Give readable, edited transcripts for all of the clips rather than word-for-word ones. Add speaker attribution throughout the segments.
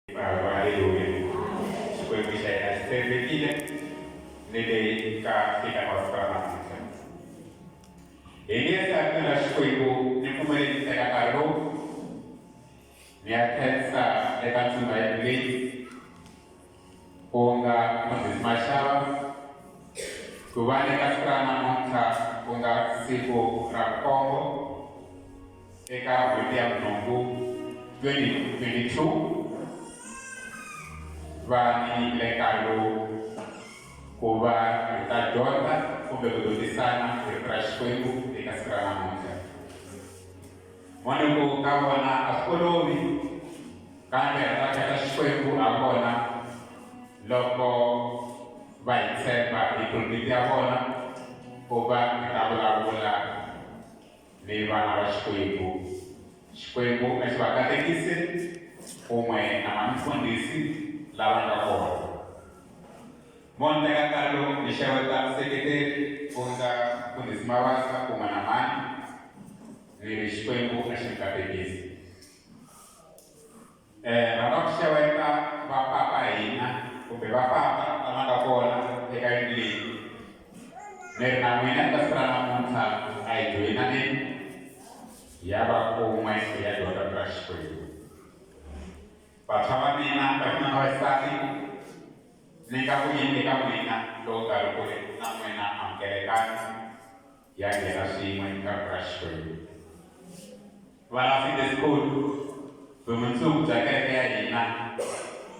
Speaker 1: Haleluya. Xikwembu xa hina xi tshembekile ni le ka fika ka siku ra namuntlha. Hi nge se ra Xikwembu ni pfumeleli ni teka nkarhi lowu ni ya khensa eka ntsumba leyi ku nga Mfundhisi Mashava ku va ni ka siku ra namuntlha ku nga siku ra nkombo eka n'hweti ya nhungu 2022 va ni nyikile nkarhi lowu ku va hi ta dyondza kumbe ku dyondzisana hi rito ra Xikwembu eka siku ra namuntlha. Vona ku ka vona a swi olovi kambe va khensa Xikwembu ha vona loko va hi tshemba hi pulpiti ya vona ku va hi ta vulavula ni vana va Xikwembu. Xikwembu a xi va katekisi kun'we na vamufundhisi lava nga kona. Mo ni teka nkarhi lowu ni xeweta museketeri ku nga mufundhisi Mabasa kun'we na mhani ni ri Xikwembu a xi mi katekisi. Rhanga ku xeweta va papa hina kumbe va papa lava nga kona eka yindlu leyi. Ni ri na n'wina eka siku ra namuntlha a hi joyinaneni hi ya va kun'we hi ya dyondza rito ra Xikwembu. Vantshwa va mina va xinuna na va xisati ni nga ku yini eka n'wina loko nkarhi ku ri na n'wina amukelekani hi ya nghena swin'we eka rito ra Xikwembu. Vana Sunday School, vumundzuku bya kereke ya hina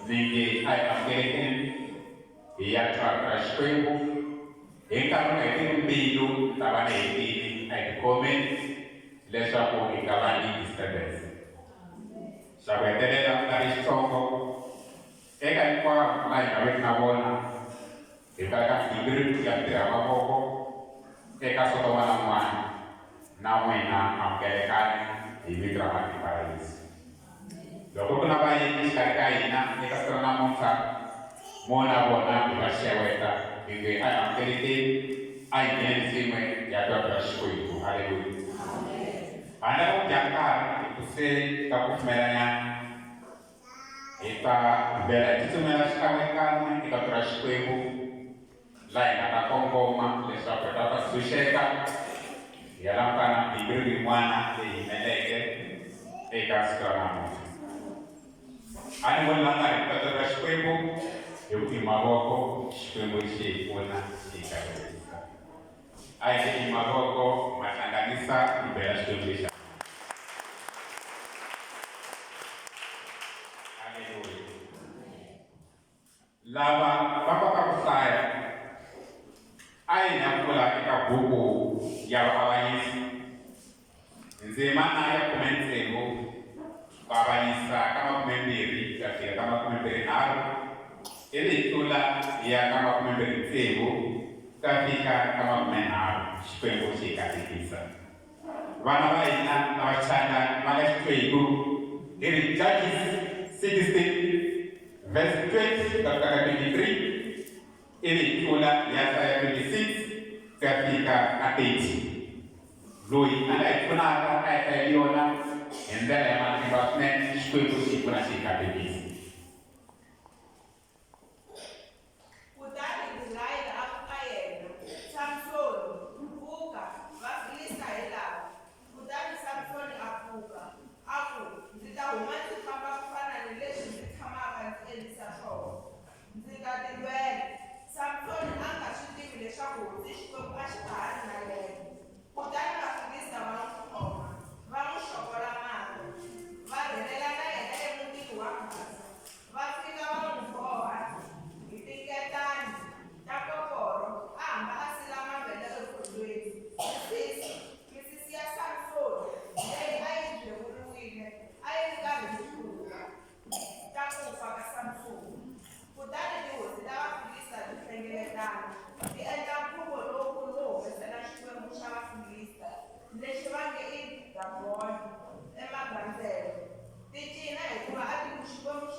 Speaker 1: ni nge a hi amukelekeni hi ya twa rito ra Xikwembu hi nkarhi u nga heteki mbilu ni ta va ni hetile a hi tikhomeni leswaku hi nga va ni disturbance. Xa ku hetelela ku nga ri xitsongo eka hinkwavo laha hi nga veki na vona hi ta ka migingiriko ya mintirho ya mavoko eka Sodoma na n'wana na n'wina amukelekani hi vito ra matimba ra Yesu. Loko ku na vayeni exikarhi ka hina eka siku ra namuntlha, mo na vona hi va xeweta hi nge a hi amukelekeni, a hi ngheneni swin'we hi ya twa rito ra Xikwembu. Haleluya. Handle ka ku dya nkarhi hi ku se ka kufumelanyana Hi ta vhela hi tsutsumela xikan'we-kan'we eka vito ra Xikwembu, laha hi nga ta kongoma leswaku hi ta ta tshunxeka hi ya langutana na migingiriko yin'wana leyi yimeleke eka siku ra namuntlha. A ni voni la nga hi vito ra Xikwembu hi ku hi mavoko Xikwembu xi hi pfuna xi hi katekisa. A hi hi mavoko ma hlanganisa hi bela Xikwembu lexi. Haleluya. Lava va kota ku hlaya a yi na pfula eka buku ya vaavanyisi ndzimana ya 16 ku avanyisa ka 20 ku ya fika ka 23 ivi hi tlula hi ya ka 26 ku ya fika ka 30. Xikwembu xi hi katekisa. Vana va hina lava changani va nga Xikwembu hi ri Judges 16 verse 20 ku ya fika ka 23 ivi hi tlula hi ya hlaya 26 ku ya fika ka 30. Loyi a nga hi pfunaka a hi hlayeli yona hi ndlela ya matimba swinene, Xikwembu xi hi pfuna xi hi katekisa.
Speaker 2: Kutani Delila a ku ka yena, Samsoni, pfuka, Vafilista hi lava! Kutani Samsoni a pfuka, a ku, Ndzi ta huma ndzi famba ku fana ni leswi ndzi tshamaka ndzi endlisa swona. Ndzi ta tilwela. Samsoni a nga swi tivi leswaku hosi Xikwembu a xi nga ha ri na yena. Kutani Vafilista va n'wi khoma, va n'wi xokola mahlo, va rhelela na yena emutini wa Gaza. Va fika va n'wi boha hi tinketani ta koporo, a hamba a sila mavele ekhotsweni. Misisi, misisi ya Samsoni leyi a yi byewuriwile a yi ri karhi yi hluka. Ta ku fa ka Samsoni. Kutani tihosi ta Vafilista ti hlengeletana, ti endla nkhuvo lowukulu wo humesela xikwembu xa Vafilista lexi va nge i Dagoni emagandzelo. Ti cina hikuva a ti ku, Xikwembu xa.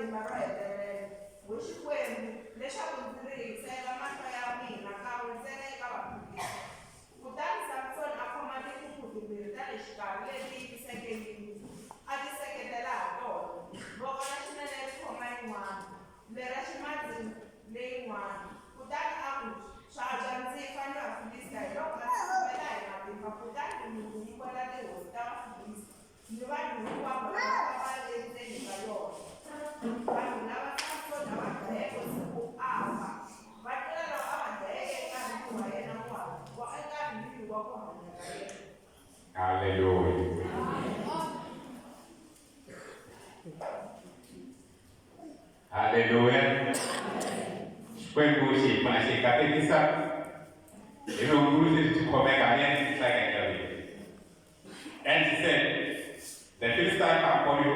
Speaker 2: matimba ro hetelela, we Xikwembu, leswaku ndzi rihisela mahlo ya mina kan'we ntsena eka Vafilista. Kutani Samsoni a khoma tiphuphu timbirhi ta le xikarhi leti yingiseke yindlu, a ti seketela ha tona, voko ra xinene ri khoma yin'wana, lera ximatsi leyin'wana. Kutani a ku, Swa antswa ndzi fa ni Vafilista. Hiloko a tsutsumela hi matimba, kutani yindlu yi wela tihosi ta Vafilista ni vanhu hinkwavo lava a va ri endzeni ka yona. Vanhu lava Samsoni a va dlayeke siku a fa, va tlula lava a va dlayeke enkarhini wa yena wa enkarhini wa ku hanya ka yena.
Speaker 1: Haleluya. Haleluya. Xikwembu xi hi pfuna xi hi katekisa hi rungula leswi byi khomeka ni hlaya eka And he said, The Philistines are upon you,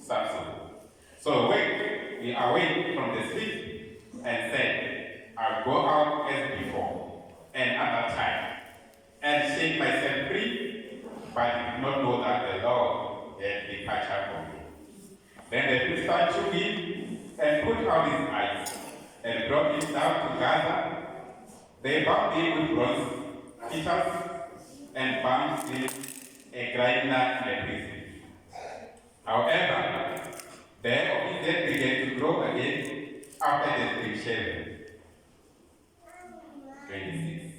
Speaker 1: Samson. So wake, he awake from the sleep and said, I'll go out as before, and another time, and shake myself free, but did not know that the Lord had departure from me. Then the Philistine took him and put out his eyes, and brought him down to Gaza. They bound him with bronze fetters and bound him a grinder in the prison. However, the hair of his head began to grow again after the spring shaven. 26.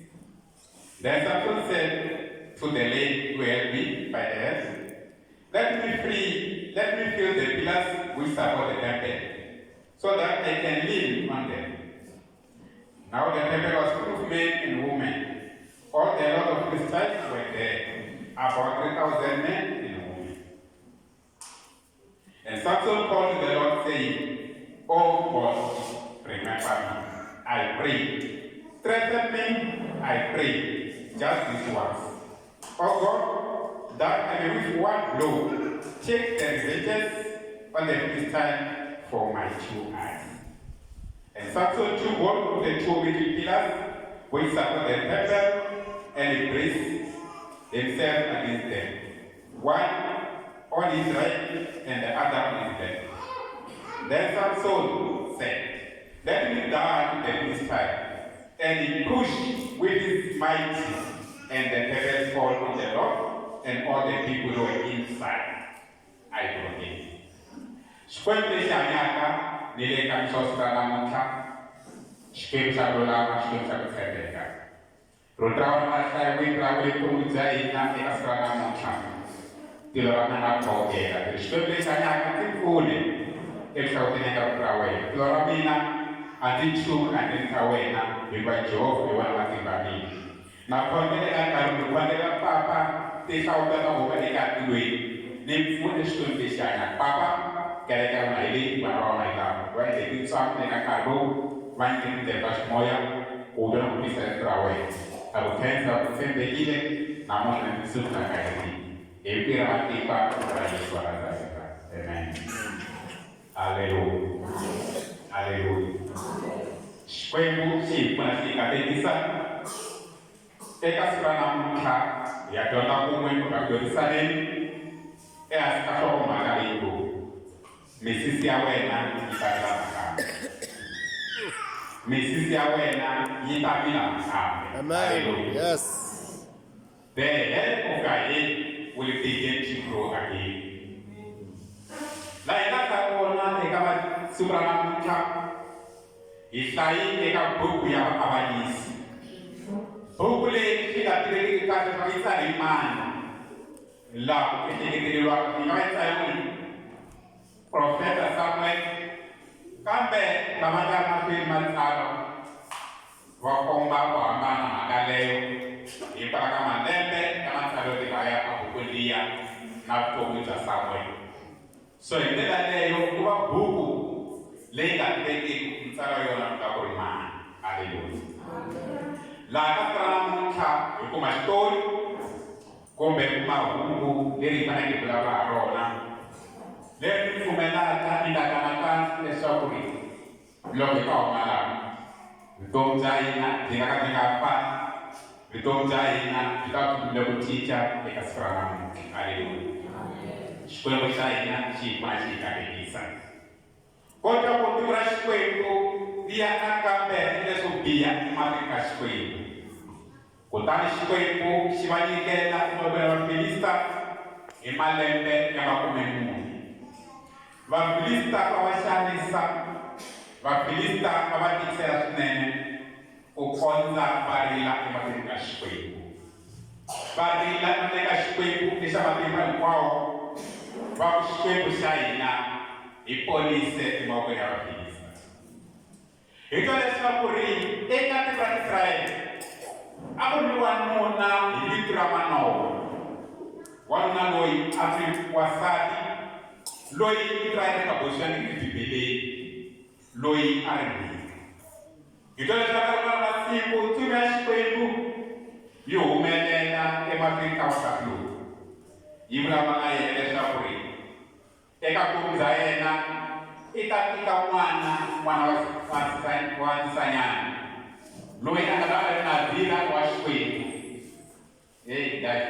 Speaker 1: Then Samson said to the lady who held me by the hands, Let me free, let me feel the pillars which support the temple, so that I can lean on them. Now the temple was full of men and women. All the lot of Philistines were there, about 3,000 men and women. And Samson called to the Lord, saying, O God, remember me, I pray. Strengthen me, I pray, just this once. O God, that I may with one blow take the vengeance on the Philistine for my two eyes. And Samson took hold of the two middle pillars which support the temple and he braced himself against them, one on his right and the other on his left. Then Samson said, Let me die to the Philistine. And he pushed with his might, and the pebbles fall on the rock, and all the people who were inside. I forgive. Xikwembu lexi hanyaka ni le ka mixo ra namuntlha, Xikwembu xa ku lulama, Xikwembu xa ku tshembeka. Rito ra wena ra hlayiwile ra vutomi bya hina eka siku ra namuntlha. Tilo ra mina ra khongela ri Xikwembu lexi hanyaka ndzi pfune eku hlawuteni ka rito ra wena. Tilo ra mina a ndzi nchumu ehandleni ka wena hikuva Jehovha hi wena matimba ya mina. Na khongela eka nkarhi lowu khongela papa tihlawuta ta huma eka tilweni ni pfune Xikwembu lexi hanyaka. Papa kereke ya wena hi leyi vana va wena hi lava va endle tintswalo eka nkarhi lowu va nyike tindleve ta ximoya ku twa na ku twisisa rito ra wena. Ha ku khensa u tshembekile namuntlha ni tinsimu ta nga heriki. Hi vito ra matimba ra Yesu wa Nazareta. Amen. Haleluya. Haleluya. Xikwembu xi hi pfuna xi hi katekisa eka siku ra namuntlha hi ya dyondza kun'we kumbe ku dyondzisaneni ehansi ka nhlokomhaka leyi ngo misisi ya wena yi ta mila nakambe misisi ya wena yi ta mila nakambe
Speaker 3: Amen.
Speaker 1: Hallelujah.
Speaker 3: Yes.
Speaker 1: The hair of your head will begin to grow again. Laha hi nga ta vona eka siku ra namuntlha hi hlayile eka buku ya vaavanyisi. Buku leyi swi nga tivekiki kahle leswaku yi tsale hi mani, laha ku ehleketeleriwaka yi nga va yi tsariwe hi profeta Samuel, kambe lava nga mahlweni matsalwa va komba ku hambana mhaka leyo hikwalaho ka malembe lama tsariweke laya ka buku liya na vutomi bya Samuel. So hi ndlela leyo ku va buku leyi nga tivekiki mutsari wa yona ku ta ku ri mani. Haleluya. Laha ka siku ra namuntlha hi kuma xitori kumbe kuma hungu leri hi faneleke hi vulavula ha rona leri ni pfumelaka ni nga kanakani leswaku ri loko hi ta huma laha vutomi bya hina byi nga ka byi nga fani vutomi bya hina byi ta sungula ku cinca eka siku ra namuntlha. Haleluya. Xikwembu xa hina xi hi pfuna xi hi katekisa. Kodwa ku tiko ra Xikwembu ri ya nakambe ri leswo biha emahlweni ka Xikwembu. Kutani Xikwembu xi va nyikela emavokweni ya Vafilista hi malembe ya makumemune. Vafilista va va xanisa, Vafilista va va tikisela swinene ku kondza va rila emahlweni ka Xikwembu. Va rila eka Xikwembu lexa matimba hinkwawo, va ku, Xikwembu xa hina, hi ponise emavokweni ya Vafilista. Hi twa leswaku ri eka tiko ra Israyele a ku ri ni wanuna hi vito ra Manowa. Wanuna loyi a ri wansati loyi vito ra yena ri nga boxiwangiki eBibeleni, loyi a ri mhika. Hi twa leswaku ka rin'wana masiku ntsumi ya Xikwembu yi humelela emahlweni ka wansati loyi, yi vulavula na yena leswaku ri Eka vutomi bya yena i ta tika n'wana, n'wana wa wa ndzisanyana, loyi a nga ta va ri Nazira wa Xikwembu. Hey, guys.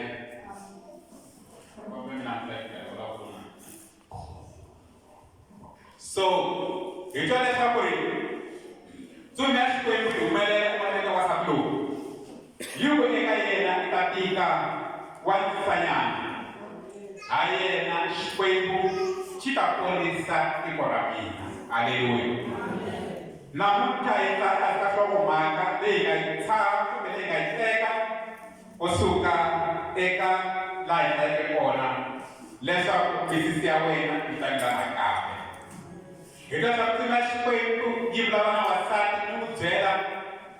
Speaker 1: So, hi twa leswaku ri ntsumi ya Xikwembu yi humelela emahlweni ka wansati lowu yi ku eka yena i ta tika wa ndzisanyana. Ha yena Xikwembu xi ta ponisa tiko ra mina. Aleluya! Namuntlha hi ta eka nhlokomhaka leyi hi nga yi tshaha kumbe leyi hi nga yi teka kusuka eka laha hi hlayeke kona leswaku misisi ya wena yi ta mila nakambe. Hi ta swa ntsumi ya Xikwembu yi vulavula na wansati ni ku byela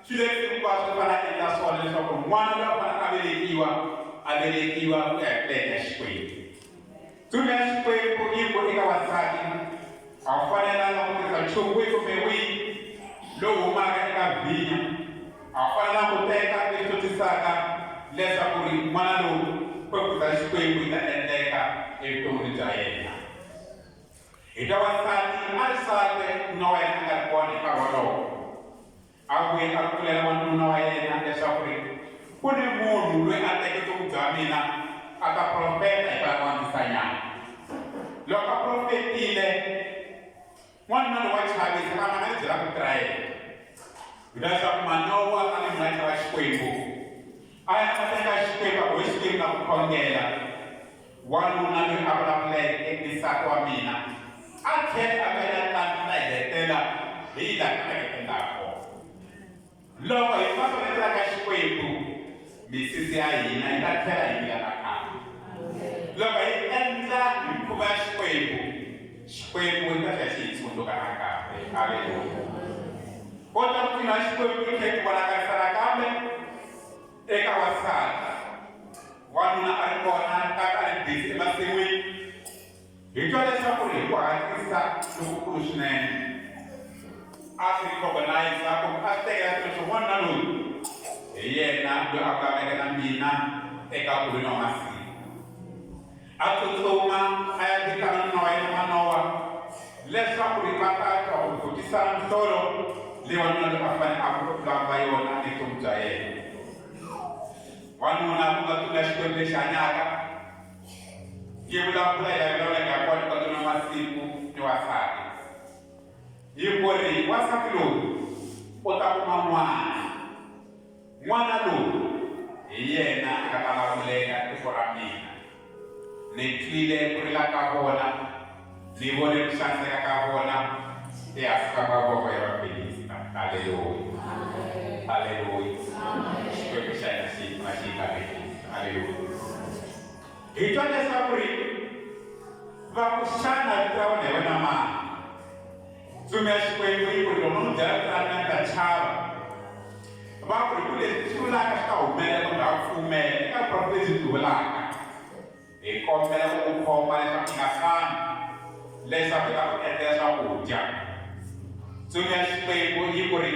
Speaker 1: swilo leswi hinkwaswo u fanele a endla swona leswaku n'wana loyi a fanele a velekiwa a velekiwa ku ya hi plan ya Xikwembu. Ntsumi ya Xikwembu yi ku eka wansati, a wu fanelanga ku tirhisa nchumu wihi kumbe wihi lowu humaka eka vhinya, a wu fanelanga ku teka leswi tlotisaka leswaku ri n'wana lowu purpose ya Xikwembu yi ta endleka evuton'wini bya yena. Hi twa wansati a ri swakwe nuna wa yena a nga ri kona hi nkarhi wolowo. A vuye a pfulela wanuna wa yena leswaku ri ku ni munhu loyi a teke vutomi bya mina a ta profeta hi vana wa ndzisanyana. Loko a profetile, n'wanuna loyi wa chavisa kambe a nga ni byela ku tirha yena. Hi leswaku Manowa a ri mulandzi wa Xikwembu, a ya emahlweni ka Xikwembu a ku, We Xikwembu, na ku khongela, Wanuna loyi a vulavuleke ni nsati wa mina a tlhele a veka ntlhantlho ta hi letela hi laha hi faneleke hi endla ha kona. Loko hi famba hi letela ka Xikwembu, misisi ya hina yi ta tlhela yi mila nakambe. Loko hi endla mikhuva ya Xikwembu, Xikwembu xi ta tlhela xi hi tsundzuka nakambe. Aleluya! Kota ku pfuna Xikwembu yi tlhela yi vonakarisa nakambe eka wansati. Wanuna a ri kona tata a ri busy emasin'wini. Hi twa leswaku ri hi ku hatlisa lokukulu swinene a swi recognize kumbe a swi tekela swilo swo wanuna loyi hi yena loyi a vulavuleke na mina eka kulweni wa masimu. A tsutsuma a ya vitana nuna wa yena Manowa leswaku ri va ta twa ku vutisana mihlolo leyi wanuna loyi a fanele a vulavula yona ni vutomi bya yena. Wanuna ku nga tlula Xikwembu lexi hanyaka, yi vulavula hi laha yi vulavulaka ha kona eka tona masiku ni wansati. Yi ku ri wansati loyi u ta kuma n'wana, n'wana loyi hi yena a nga ta lamulela tiko ra mina. Ni twile ku rila ka vona, ni vone ku xaniseka ka vona ehansi ka mavoko ya Vafilista. Aleluya! Aleluya! Xikwembu xa hina xi a xi katekisa. Aleluya! Hi twa leswaku ri va ku xana vito ra wena hi wena mani? Ntsumi ya Xikwembu yi ku ri loko no byela vito ra mina ni ta chava. Va ku ri ku leswi swi vulaka swi ta humelela kumbe a pfumela eka vuprofeta lebyi byi vulaka. Hi kombela ku ku khoma leswaku i nga fambi, leswaku hi ta ku endlela swakudya. Ntsumi ya Xikwembu yi ku ri,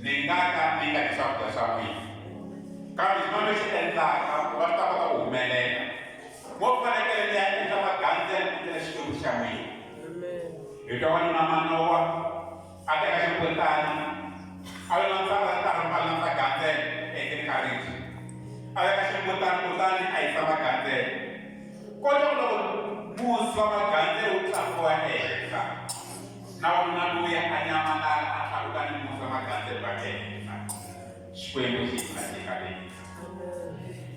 Speaker 1: Ni nga ka ni nga dyi swakudya swa n'wina, kambe xin'wana lexi endlaka ku va swi ta kota ku humelela, mo fanekele mi ya endla magandzelo ku endlela Xikwembu xa n'wina. Hi twa wanuna Manowa a teka ximbutana a yo landza a karhi a landza gandzelo ehenhleni ka ribye a veka ximbutana kutani a yisa magandzelo kota ku loko musi wa magandzelo wu tlakuka ehenhla. a nyamalala a tlakuka ni musa magandzelo va ehenhla. Xikwembu xi hi katekisa.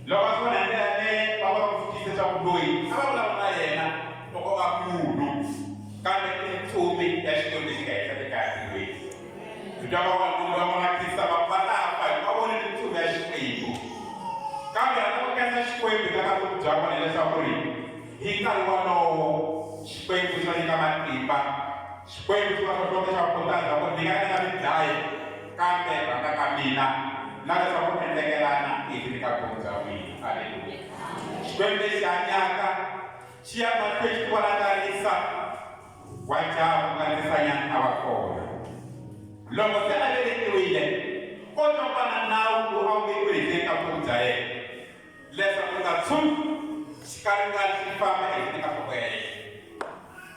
Speaker 1: Loko va swi vona hi ndlela leyi va kota ku swi twisisa leswaku loyi a va vulavula na yena loko va munhu kambe i ntsumi ya Xikwembu lexi nga henhla le kaya tilweni. Hi twa vavanuna va vona Krista va va ta fa hikuva va vonile ntsumi ya Xikwembu. Kambe rhandza ku khensa Xikwembu eka vutomi bya vona hileswaku ri hi nkarhi wolowo Xikwembu xi va nyika matimba. Xikwembu xi va hlohlotela xa va khutaza ku ri mi nga ka mi nga mi dlayi kambe rhandza ka mina na leswaku endlekelana ehenhleni ka vutomi bya n'wina. Aleluya! Xikwembu lexi hanyaka xi ya mahlweni xi tivonakarisa wa jaha ku nga ndzisanyana a va kona. Loko se a velekiwile, ko twa ku va na nawu lowu a wu vekiwe ehenhleni ka vutomi bya yena, leswaku ku nga tshuki xikaringani xi famba ehenhleni ka nhloko ya yena.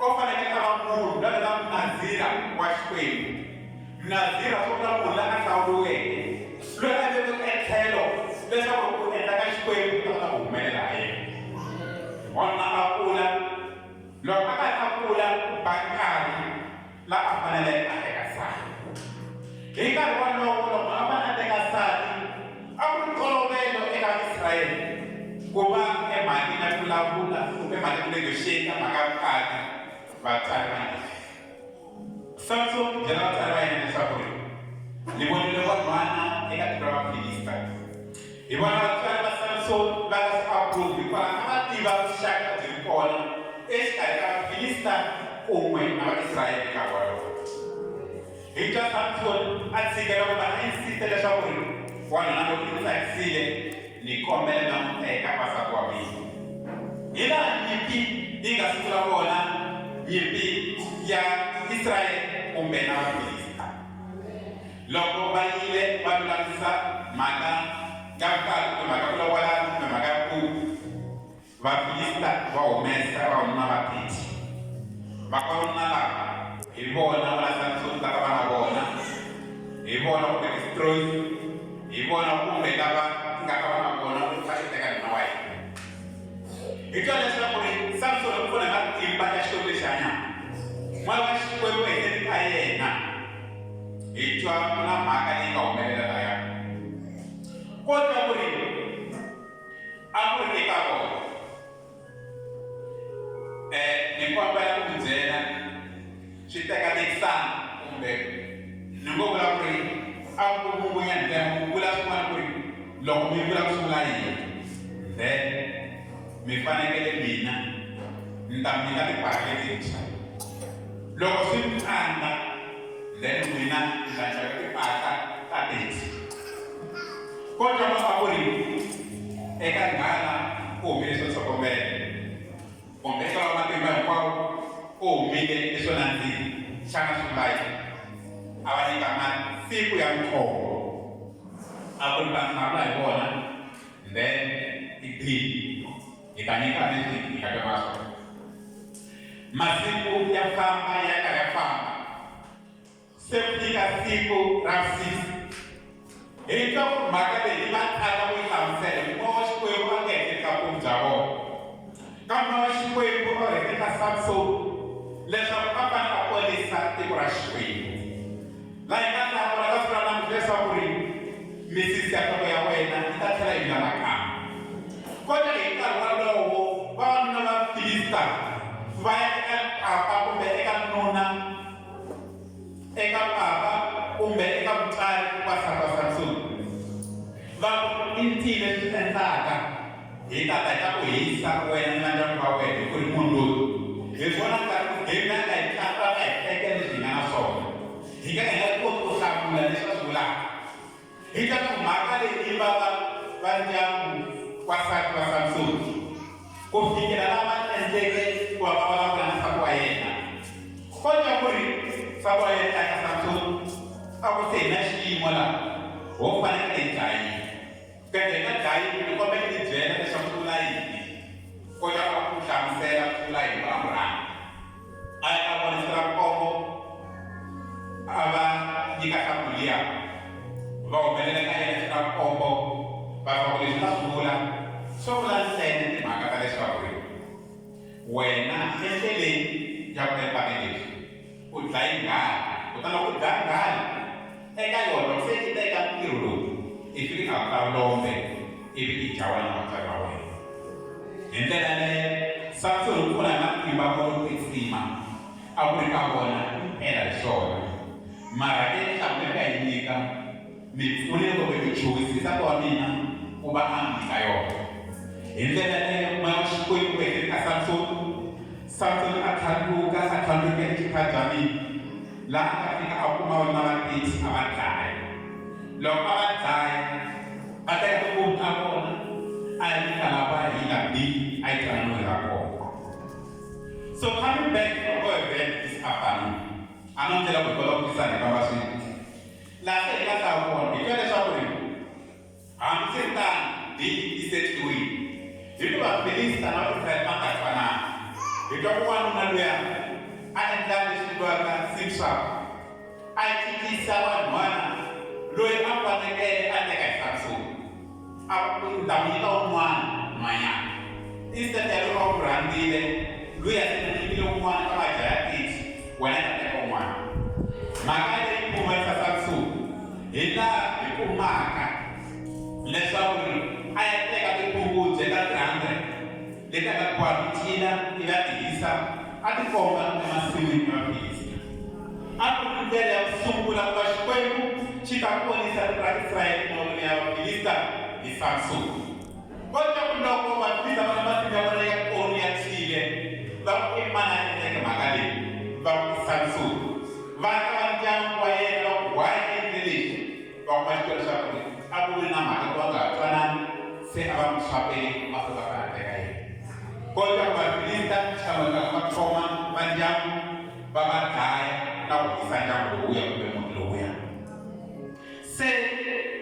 Speaker 1: U fanekele a va munhu la nga Munazira wa Xikwembu. Munazira swi vula munhu la a hlawuriweke, loyi a vekiweke etlhelo leswaku ku endla ka Xikwembu ku ta kota ku humelela ha yena. Wanuna a kula, loko a karhi a kula ku ba nkarhi la a faneleke a teka nsati. Hi nkarhi wolowo loko a fanele a teka nsati, a ku ri ntolovelo eka Vaisrayele ku va emhakeni ya ku vulavula kumbe emhakeni ku negotiate mhaka ya vukati vatswari va yena. Samsoni u byela vatswari va yena leswaku ri ni vonile vanhwana eka tiko ra Vafilista. Hi vona vatswari va Samsoni va nga swi approve hikwalaho a va tiva vuxaka byi ri kona exikarhi ka Vafilista kun'we na Vaisrayele nkarhi wolowo. Hi twa Samsoni a tshikela kumbe a insiste leswaku ri wanuna loyi u tsakisile ni kombela na n'wi teka wansati wa mina. Hi laha nyimpi yi nga sungula kona, nyimpi ya Israyele kumbe na Vafilista. Loko va yile va lulamisa mhaka ya vukati kumbe mhaka ku lovolana kumbe mhaka ya ku Vafilista va humesa vavanuna va 30. Vavanuna lava hi vona va Samsoni lava va na vona, hi vona kumbe destroys, hi vona kumbe lava nga ta va na vona ku fa teka nuna wa yena. Hi twa leswaku ri Samsoni u pfuna hi matimba ya Xikwembu lexi hanyaka. Moya wa Xikwembu ehenhleni ka yena. Hi twa ku na mhaka leyi nga humelela laya. Ko twa ku ri a ku ri eka vona. Ni kombela ku mi byela swi tekatekisana kumbe ni ngo vula ku ri a ku mungunyana ntsena ku vula swin'wana ku ri loko mi vula ku swi vula yini then mi fanekele mina ni ta mi nyika tipaki letintshwa loko swi mi tsandza then n'wina mi ta xava tipaka ta 30 kodwa a ku ri eka nghala ku humile swo tsokombela kumbe eka wa matimba hinkwawo ku humile leswo nandziha xana swi vula yini a va nyika masiku ya nkombo a ku ri vanhu vulavula hi vona then i deal hi ta nyika leswi hi nga twa swona masiku ya famba ya karhi ya famba Se ku fika siku ra vu-6. Hi twa ku mhaka leyi va tsaka ku yi hlamusela hi Moya wa Xikwembu a nga ehenhleni ka vutomi bya vona. Kambe Moya wa Xikwembu a wu ehenhleni ka Samsoni leswaku a fanele a ponisa tiko ra Xikwembu. Laha hi nga hlamula ka siku ra namuntlha leswaku ri misisi ya nhloko ya wena yi ta tlhela yi mila nakambe. Kota hi nkarhi wolowo vavanuna va Filista va ya eka papa kumbe eka nuna eka papa kumbe eka mutswari wa nsati wa Samsoni va ku i ncini leswi swi endlaka hi ta ta hi ta ku hisa wena ni vandyangu va wena hi ku ri munhu loyi hi vona nkarhi ku game leyi a nga yi tlanga a nga hi tekela leswi hi nga na swona hi nga ka hi nga koti ku hlamula leswi va swi vulaka hi ta ku mhaka leyi yi vava va ndyangu wa nsati wa Samsoni ku fikela laha va endleke ku va va vulavula na nsati wa yena kodwa ku ri nsati wa yena eka Samsoni a ku se hi na xiyimo laha ho fanele hi dlayile kambe hi nga dlayi ni kombela ni byela leswaku ku vula yini kodwa a ku hlamusela ku vula yini va n'wi rhandza a ya ka vona siku ra nkombo a va nyika nhlamulo liya va humelela ka yena siku ra nkombo va fa ku leswi va swi vula swo vula ntsena timhaka ta leswaku ri wena endleleni ya ku endlaka leswi u dlayi nghala. Kutani loko u dlaya nghala eka yona loko se yi ta eka ntirho lowu i fike a ka lombe ivi i dya wena vatswari va wena. Hi ndlela yaleyo Samsoni u pfuna hi matimba mo kwetsima a ku ri ka vona impela hi swona. Mara ke nhlamulo leyi nga yi nyika mi pfunile kumbe mi chuhisile nsati wa mina ku va a mi nyika yona. Hi ndlela yaleyo moya wa Xikwembu wu ehleni ka Samsoni, Samsoni a tlhandluka a tlhandlukela exikhadyanini laha a nga fika a kuma vanuna va 30 a va dlaya. Loko a va dlaya a teka tinguvu ta vona a ya nyika lava hi nga B a yi twananiwe ha kona. So coming back from our event this afternoon, a no ndlela ku hi kota ku twisana hi famba swin'we. Laha se hi nga ta kona hi twa leswaku ri hambi swi ri tano deal yi setliwile hikuva Filista na Vaisrayele va nga twanani. Hi twa ku wanuna luya a endla leswi vuriwaka simswap a cincisa wanhwana loyi a fanekele a teka hi Samsoni a ku ni ta n'wi nyika un'wana nhwanyana instead ya loyi a wu rhandzile luya se ni n'wi nyikile un'wana ka majaha ya 30 wena ta teka un'wana. Mhaka leyi khunguvanyisa Samsoni hi laha hi kumaka leswaku ri a ya teka tiphukubye ta 300 leti a nga boha mitila ivi a ti hisa a ti komba emasin'wini ya Vafilista. A ku ri ndlela ya ku sungula ku va Xikwembu xi ta ponisa tiko ra Israyele emavokweni ya Vafilista hi Samsoni. Kota ku loko Vafilista va masimu ya vona ya koroni ya thyile, va ku i mani a endleke mhaka leyi? Va ku i Samsoni. Va ta va ndyangu wa yena va ku why a endle leswi? Va kuma xitori leswaku ri a ku ri na mhaka ku va nga ha twanani se a va n'wi swapele va suka va ya teka yena. Kota ku Vafilista xikan'we va khoma va ndyangu va va dlaya na ku hisa ndyangu lowuya kumbe muti lowuya. Se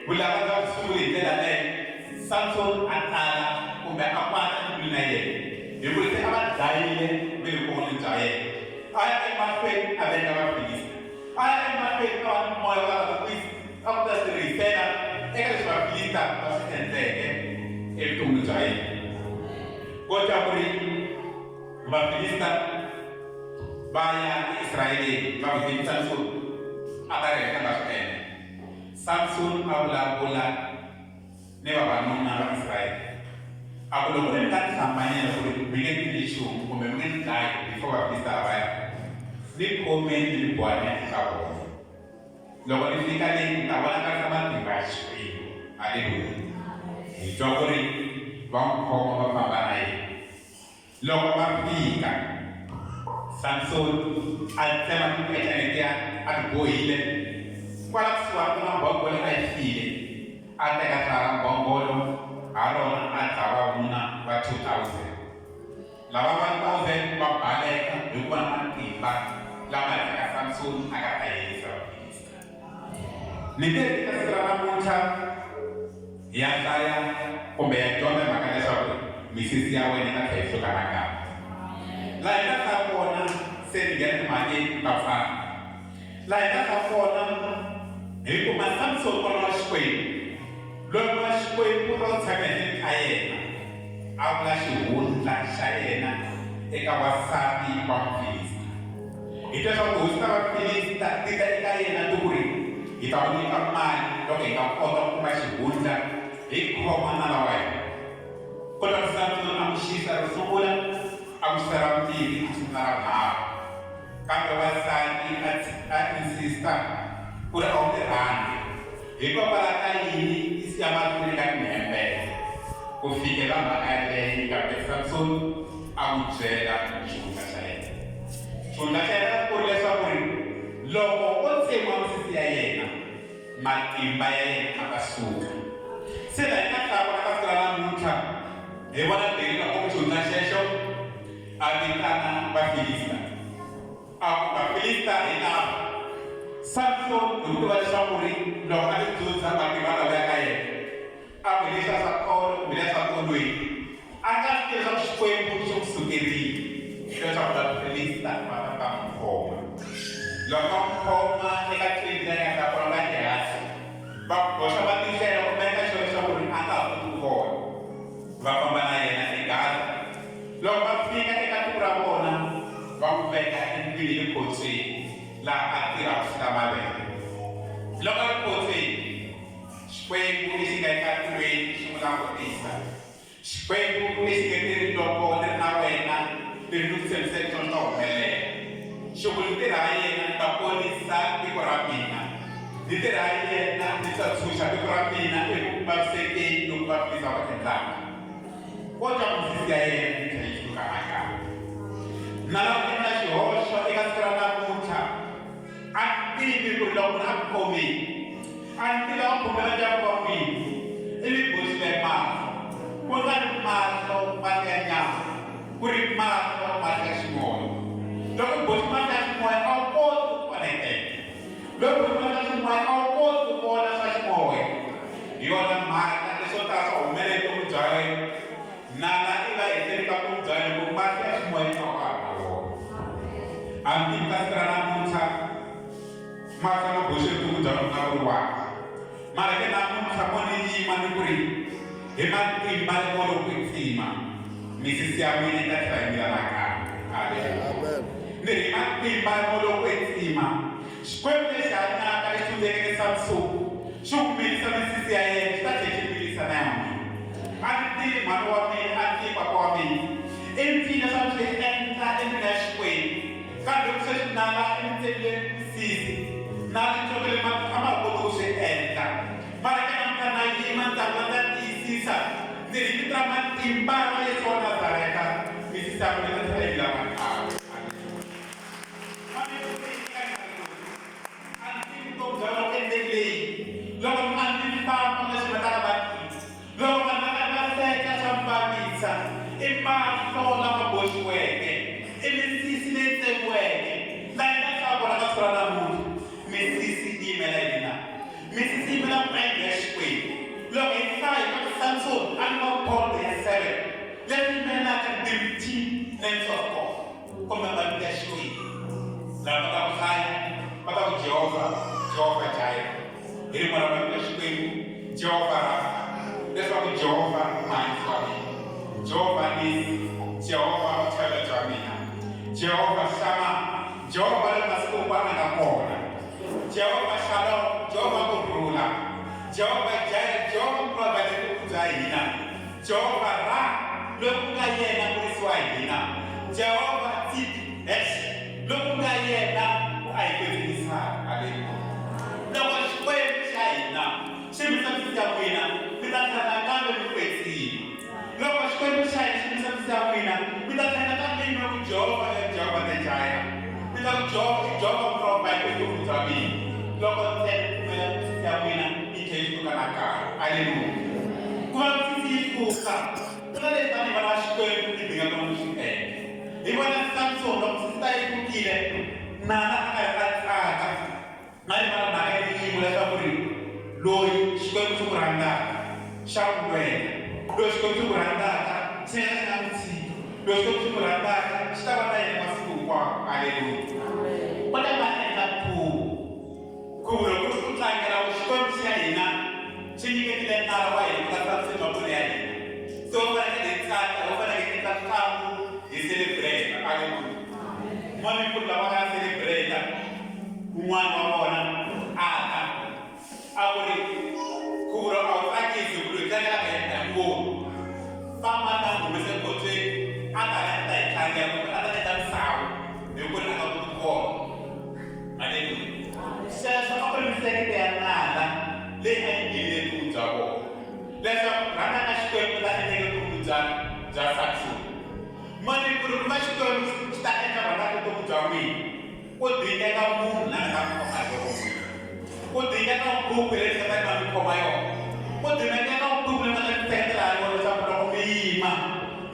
Speaker 1: vulava bya ku sungule hi ndlela leyo Samsoni a tala kumbe a kwata embilwini ya yena hi ku se a va dlayile ve le vukon'wanini bya yena. A ya emahlweni a venga Vafilista. A ya emahlweni a va ni moya wa lava ku a ku ta tirihisela eka leswi Vafilista va swi endleke evuton'wini bya yena. Kota ku ri Vafilista va ya eIsrayeleni va ku yini Samsoni a ta ri heta nga swi endla. Samsoni a vulavula ni vavanuna va Israyele a ku loko mi ta ni hlambanyela ku ri mi nge ni endli nchumu kumbe mi nge ni dlayi before Vafilista lavaya ni khomeni ni boha ni ya eka vona. Loko ni fika le ni ta vonakarisa matimba ya Xikwembu. Haleluya. Hi twa ku ri va n'wi khoma va famba na yena. Loko va fika, Samsoni a tsema timpecana letiya a ti bohile kwala kusuhani ku na mbhongolo a yi file. A teka hlaya ra mbhongolo ha rona a dlaya vavanuna va 2000. Lava 1000 va baleka hi ku vona matimba lama hetaka Samsoni a nga ta herisa Vafilista. Ni nge eka siku ra namuntlha hi ya hlaya kumbe ya dyondza hi mhaka leswaku misisi ya wena yi ta tlhela yi hluka nakambe. Laha hi nga hlaya kona se ni nghena timhakeni ta pfala. Laha hi nga hlaya kona hi kuma Samsoni n'wana wa Xikwembu loyi n'wana wa Xikwembu a wu tshame ehenhleni ka yena a vula xihundla xa yena eka wansati wa Mufilista. Hi twa leswaku tihosi ta Vafilista ti ta eka yena ti ku ri, Hi ta ku nyika mali loko hi nga kota ku kuma xihundla hi khoma nala wa hina. Kutani Samsoni a n'wi xisa ro sungula, a n'wi xisa ra vumbirhi, a n'wi xisa na ra vunharhu. Kambe wansati a insista ku ri a wu ndzi rhandzi. Hikokwalaho ka yini i siya mahlweni ka tinhembele? Ku fikela mhaka yaleyo kambe Samsoni a n'wi byela xihundla xa yena. Xihundla xa yena a ku ri leswaku ri loko o tsemiwa misisi ya yena, matimba ya yena a ta suka. Se laha hi nga hlaya kona ka siku ra namuntlha, hi vona Delila o ku xihundla xexo a vitana Vafilista. A ku, Vafilista hi lava. Samsoni hi ku tiva leswaku ri loko a tidzudza matimba ta vuya ka yena, a ku, Hi leswiya swa tolo kumbe leswiya swa tolweni, a nga swi tivi leswaku Xikwembu xi n'wi sukerile leswaku Vafilista va ta va n'wi khoma. Loko va n'wi khoma eka tliliniki leyi nga ta kona va le hansi, va boxa va tindlela ku endla sure leswaku ri a nga ha koti ku vona. Va famba na yena eGaza. Loko va fika eka tiko ra vona, va n'wi veka endlwini ya le khotsweni. laha a tirha ku suka mavele. Loko a ri khotsweni, Xikwembu lexi nga eka tilweni xi n'wi langutisa. Xikwembu lexi nge te ri loko ni ri na wena, leswi ni ku tshembiseke swona swi ta humelela. Xi ku ni tirha ha yena ni ta ponisa tiko ra mina, ni tirha ha yena ni ta tshunxa tiko ra mina eku vavisekeni loku Vafilista va ku endlaka. Kodwa misisi ya yena yi tlhela yi hluka nakambe. Nala u endla xihoxo eka siku ra namuntlha. A ni tivi ku ri loko munhu a ku khomile, a ni tivi a ku khomela ndyangu wa n'wina, ivi boxile mahlo, ku nga ri mahlo mahlo ya nyama, ku ri mahlo mahlo ya ximoya. Loko u boxe mahlo ya ximoya a wu koti ku khoneketa. Loko u boxe mahlo ya ximoya a wu koti ku vona swa ximoya. Hi yona mhaka leswo tala swa humelela evuton'wini bya wena. Nala i va etlele ka vutomi bya wena ku mahlo ya ximoya a wa ha ri na wona. Hambi ka siku ra namuntlha mahlo ma boxe vutomi bya n'wina ku ri wahi. Mara ke namuntlha mo ni yima ni ku ri hi matimba ya moya lowo kwetsima misisi ya n'wina yi ta tlhela yi mila nakambe. Amen. Ni ri hi matimba ya moya lowo kwetsima Xikwembu lexi hanyaka lexi hundzekeke Samsoni xi ku milisa misisi ya yena xi ta tlhela xi milisa na ya n'wina. A ni tivi mhani wa mina, a ni tivi papa wa mina. I mpfile swa ku swi endla endlwini ya Xikwembu, kambe loko sweswi nala i mi tsemile misisi, nala i tshovele matihlo, a ma ha koti ku swi endla. Mara ke namuntlha na yima ndzi ta vula ndza tiyisisa ndzi ri hi vito ra matimba ra Yesu wa Nazareta, misisi ya n'wina yi ta tlhela yi mila nakambe. Loko vanhu mi famba leswi va ta va loko vanhu va karhi va hleka swa mi vavisa i mahlo lama boxiweke i misisi leyi tsemiweke na yena swa vona ka siku ra namuntlha misisi yi yimela yini na misisi yi yimela brand ya Xikwembu loko hi hlaya hi ku Samson a ni mapondo ya 7 leswi yimelaka the names of God kumbe mavito ya Xikwembu. Lava va ta ku hlaya va ta ku Jehovha, Jehovha Jireh. Hi rin'wana ra mavito ya Xikwembu, Jehovha Rafa, leswaku Jehovha muhanyisi wa mina, Jehovha Nisi, Jehovha vuchavelo bya mina, Jehovha Shama, Jehovha loyi masiku hinkwawo a nga kona, Jehovha Shalom, Jehovha ku rhula, Jehovha Jireh, Jehovha muprovidha bya hina. Jehovha Ra, loyi ku nga yena murisi wa hina. Jehovha Tsidhesh, loyi ku nga yena a hi kwetsimisaka. Aleluya. Loko Xikwembu xa hina xi misa misisi ya n'wina, mi ta tlhela nakambe mi kwetsima. Loko Xikwembu xa hina xi misa misisi ya n'wina, mi ta tlhela nakambe mi ku Jehovha i Jehovha the Jireh. Mi ta ku Jehovha i Jehovha Muprovidha vutomi bya mina. Loko ntsena mi pfumela misisi ya n'wina yi tlhela yi hluka nakambe. Aleluya. Ku va misisi yi hluka, ku na leswi tanihi vana va Xikwembu hi dingaka ku swi endla. Hi vona Samsoni loko misisi ta yi hlukile, nala a karhi a tsaka, a rivala mhaka ya yin'we leswaku ri loyi Xikwembu xi n'wi rhandzaka xa n'wi lwela, loyi Xikwembu xi n'wi rhandzaka xi nga ka xi nga n'wi tshiki, loyi Xikwembu xi n'wi rhandzaka xi ta va na yena masiku hinkwawo. Aleluya. Va ta va endla nkhuvo. Nkhuvo lowu ku ri ku tlangela ku Xikwembu xa hina xi nyiketile nala wa hina ku nga Samsoni makwenu ya hina. Se ho fanekele hi tsaka, ho fanekele hi endla ntlangu hi celebrate. Aleluya. Un'wana ni ku lava nga celebrate un'wana wa vona a ta a ku ri nkhuvo lowu a wu tsakisi hi ku loyi tlangelaka yena hi nkulu famba ta n'wi humesa ekhotsweni a ta a ta hi tlangela kumbe a ta endla misawu hi ku ri a nga koti ku vona. Aleluya. Sweswo a ku ri miehleketo ya nala leyi a yi nghenile vutomi bya vona leswaku ku rhandza ka Xikwembu ku ta endleka vutomi bya Samsoni. Mani ku ri ku va Xikwembu xi ta endla ku rhandza ka vutomi bya n'wina, ku dingeka munhu la nga ta mi khoma hi voko n'wina. Ku dingeka buku leyi mi nga ta mi khoma yona. Ku dingeka buku leyi mi nga ta mi seketela ha yona leswaku loko mi yima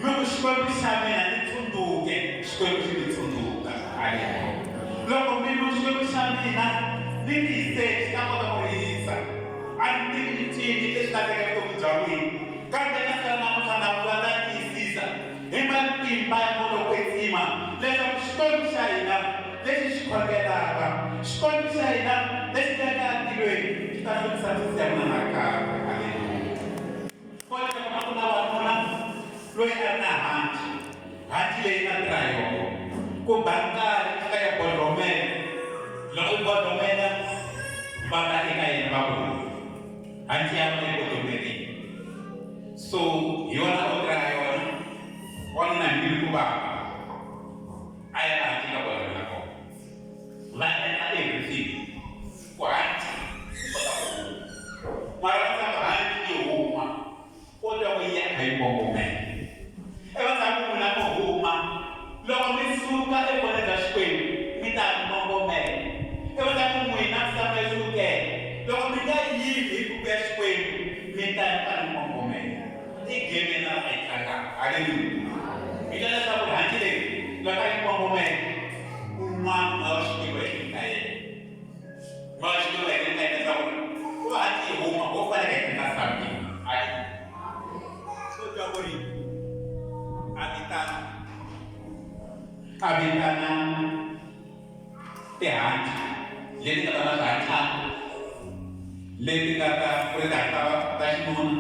Speaker 1: mi ku Xikwembu xa mina ni tsundzuke, Xikwembu xi mi tsundzuka. Aleluya. Loko mi ku Xikwembu xa mina ni rise, xi ta kota ku rihisa. A ni tivi i ncini lexi lahleke vutomi bya n'wina, kambe ka siku ra namuntlha na vula ndza tiyisisa hi matimba ya Moya lowo Kwetsima leswaku Xikwembu xa hina lexi xi khongelaka, Xikwembu xa hina lexi nga eka tilweni xi ta hlomisa misisi ya n'wina nakambe. Aleluya. Kwale a ku na wanuna loyi a ri na hanci, hanci leyi a tirha hi yona ku ba nkarhi a ka ya bodlomela. Godomela va ta eka yena va ku hanci ya vona yi godomerile. So hi yona o tirha yona wanuna hi mbilu ku vava a ya laha hanci nga godomela kona. Va endla everything ku hanci yi kota ku huma. Mara va tshama hanci yi huma ko twa ku yi ya kha yi kongomela. Evandzhaku n'wina mi huma, loko mi suka evukweni bya Xikwembu, mi ta kongomela. Evandzhaku n'wina mi tshama yi sukela, loko mi nga yimi hi buku ya Xikwembu, mi ta ya mi kongomela. I game yena a yi tlangaka. Haleluya! Hi twa leswaku hanci leyi loko a yi kongomela, un'wana moya wa Xikwembu ehenhleni ka yena. Moya wa Xikwembu ehenhleni ka yena leswaku ku va hanci yi huma, ho fanele hi endla something. Haleluya! U twa ku ri a vitana a vitana tihanci leti nga ta na swihancana leti nga ta ku ri tihanci ta ta xinuna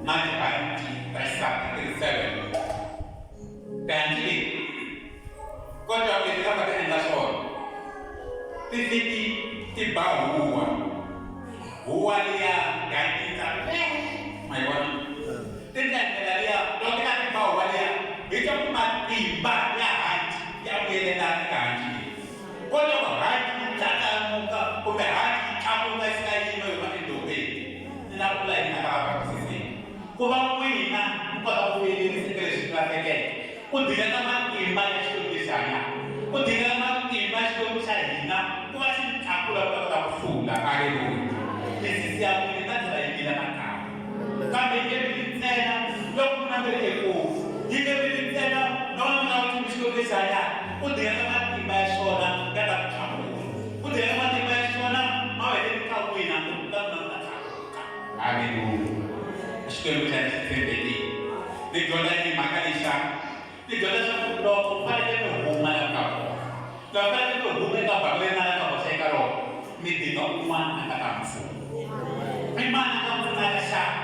Speaker 1: na tihanci ta xisati ti ri seven tihanci leti kodwa leti nga ta ti endla swona ti fiki ti ba huwa huwa liya gangisa ma yi vona ti ndlela liya loko ti nga ti ba huwa liya hi twa ku matimba ya hanci ya vuyelelana eka hanci leyi kodwa loko hanci yi tlatlamuka kumbe hanci yi tlakuka yi fika yima yi huma endhoveni ni lava ku vula yini na ka vabatisiseni ku va n'wina mi kota ku vuyelerisa eka leswi swi lahlekeke ku dingeka matimba ya Xikwembu lexi hanyaka ku dingeka matimba ya Xikwembu xa hina ku va xi mi tlakula ku ta kota ku hlula aleluya misisi ya n'wina yi ta tlhela yi mila nakambe kambe yi nge mili ntsena loko mi nambele ekulu yi nge mili ntsena loko mi nga wu Xikwembu lexi hanyaka ku dingeka matimba ya xona ya ta ku tlakula ku dingeka matimba ya xona ma heleli ka n'wina ku ta n'wina mi ta tlakuka aleluya Xikwembu xa xi tshembekile ni dyondza yini mhaka leyi xana ni dyondza leswaku loko u fanele mi huma la ka kona loko fanele mi huma eka bako leri nga la ka boxa eka rona mi dinga un'wana a nga ta mi pfuna i mani a nga pfunaka xana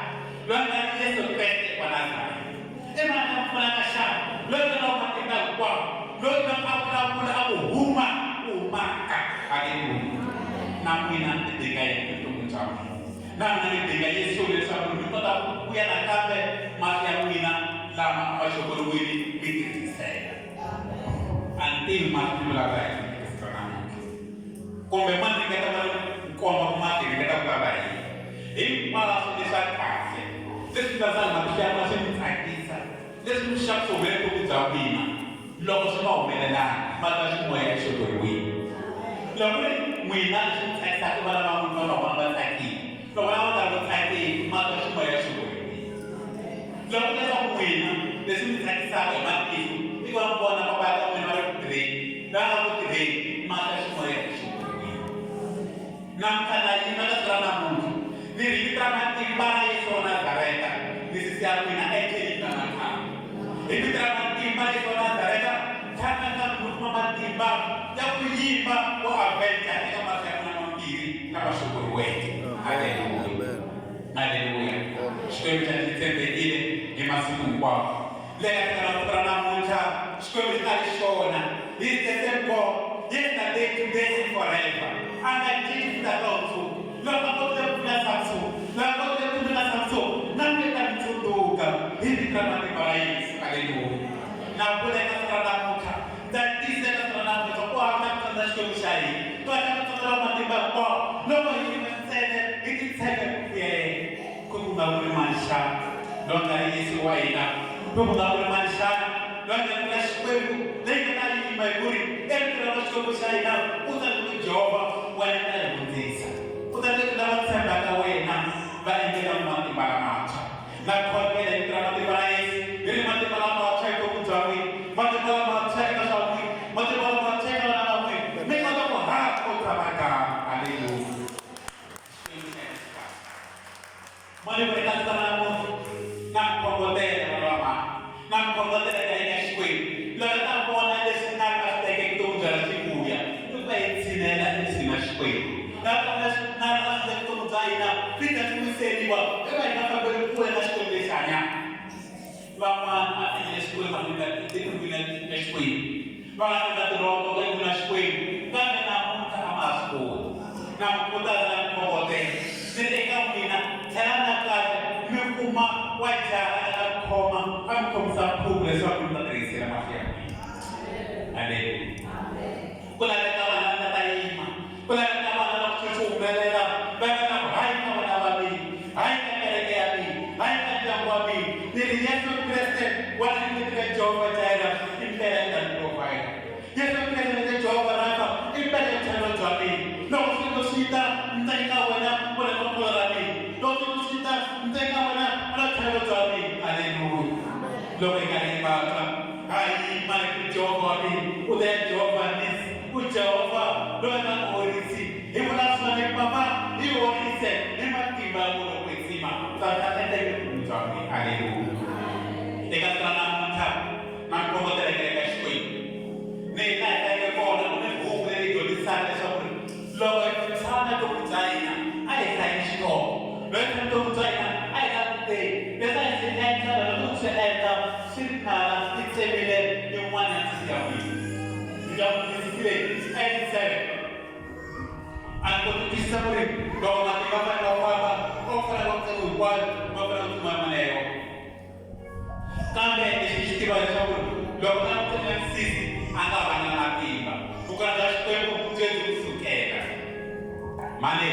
Speaker 1: loyi a nga ri Yesu Kreste wa Nazareta i mani a nga pfunaka xana loyi nga na matimba hinkwawo loyi nga a vulavula a ku huma u humaka aleluya na n'wina mi dinga yena evuton'wini bya n'wina na mina ni dinga Yesu leswaku mi kota ku vuya nakambe mahlo ya n'wina lama a ma xokoriwile mi tirhisela a ni tivi mahlo mi vulavula hi yini eka siku ra namuntlha kumbe ma ringeta ma komba ku ma ringeta ku vulavula hi yini hinkwaswo leswa kahle leswi nga sala matihlo ya n'wina swi mi tsakisa leswi mi xaku swi humelela vutomi bya n'wina loko swi nga humelelanga ma ta ximoya xokoriwile loko ri n'wina leswi mi tsakisaka i vana va n'wina va vona va tsakile loko vana va karhi va tsakile ma ta ximoya xokoriwile loko leswaku n'wina leswi mi tsakisaka hi matihlo i ku va mi vona papa ya ka n'wina va ri ku tirheni va nga ku tirheni ma ta ximoya xokoriwile namuntlha na yima ka siku ra namuntlha ni ri vito ra matimba ra Yesu wa Nazareta misisi ya n'wina a yi tlheli yi va nakambe hi vito ra matimba ra Yesu wa Nazareta tlhana mi kuma matimba ya ku yimba ku avhenja eka mahlo ya n'wina mambirhi lama xokoriweke aleluya aleluya Xikwembu xa xi tshembekile hi masiku hinkwawo le ka siku ra siku ra namuntlha Xikwembu xi ta ri xona he is the same God yesterday today and forever a nga cinci futhi a nga hundzuki loko a kotile ku pfuna Samson loko a kotile ku tsundzuka Samson na mina ta mi tsundzuka hi vito ra matimba ra Yesu aleluya na vula eka siku ra namuntlha ndza tiyisa eka siku ra namuntlha ku hava ku tsandza Xikwembu xa hina ku hatla ku tsundzuka matimba hinkwawo loko hi yima ntsena hi titshege ku yena ku ku nga ku ri mani xana loyi nga ri Yesu wa hina ku ku nga ku ri mani xana loyi nga ri na Xikwembu leyi nga ta yima hi ku ri eritweni ra Xikwembu xa hina u ta ku Jehovha wena ta hi hundzisa u ta leti lava tshembaka wena va endlela matimba lamantshwa na khongela hi vito ra matimba ra Yesu hi ri matimba lamantshwa evuton'wini bya n'wina matimba lamantshwa eka swa n'wina matimba lamantshwa eka vana va n'wina mi kota ku haha ku kondza magama aleluya Mali ku eka siku ra namuntlha na mi khongotela vana va mhani na mi khongotela ka eka Xikwembu loko ta vona leswi nga ri a swi tekeke vutomi bya swi vuya i ku va hi tshinela ekusuhi na Xikwembu na vona leswi nga ri a swi teke vutomi bya hina byi ta swi wiseriwa i va hi nga fambeli kule na Xikwembu lexi hanyaka van'wana a endle Xikwembu a nga etikweni na Xikwembu va nga endla tirhoko etikweni na Xikwembu kambe namuntlha a Na mi khutaza na mi khongotela ni ri eka n'wina, tlhelani nakambe mi kuma wa jaha a nga ta mi khoma a mi khomisa nkhuvo leswaku mi ta tirihisela mahlo ya n'wina. Aleluya! Ku laveka vanhu lava nga ta yima, ku laveka vanhu lava ku swi humelela va nga ta ku hayi ka vana va mina, hayi ka kereke ya mina, hayi ka ndyangu wa mina. Ni ri Yesu Kreste wa ringeti ka Jehovha Jireh i ndlela yi ta ni provide. Yesu Kreste ni te Jehovha Rafa i mpela ya vutlhelo bya mina. Loko swilo swi ta, ni ta eka wena wena khokholo ra mina. Loko swilo swi ta, ni ta eka wena wena vutlhelo bya mina. Aleluya! Loko hi karhi hi vatwa, ha yima hi ku Jehovha wa mina, u ta ya Jehovha Nisi, u Jehovha loyi a nga horisi. Hi vula swona hi ku Papa, hi horise hi matimba ya moya lowo kwetsima. Ta ta endla vutomi bya mina. Aleluya! Eka siku ra namuntlha, Na mi khongotela kereke ya Xikwembu. Ni hi laha hi hlayeke kona, ku ni buku leyi dyondzisaka leswaku ri loko hi tshama vutomi bya hina a hi hlayeni xihlovo. Loko hi tshama vutomi bya hina a hi languteni leswi a hi swi endla na loko hi swi endla swi ri nala yi tsemile yin'wana ya misisi ya n'wina. Mi ta ku misisi leyi a yi titseme. A ni koti ku twisisa ku ri loko matimba ma fanele ma famba, a wu fanele ku tsema hinkwayo, ma fanele ku tsemiwa yin'wana ya yona. Kambe lexi ni xi tivaka leswaku loko a tseme misisi a nga va na matimba. Vukona bya Xikwembu byi ye byi n'wi sukela. Mhani,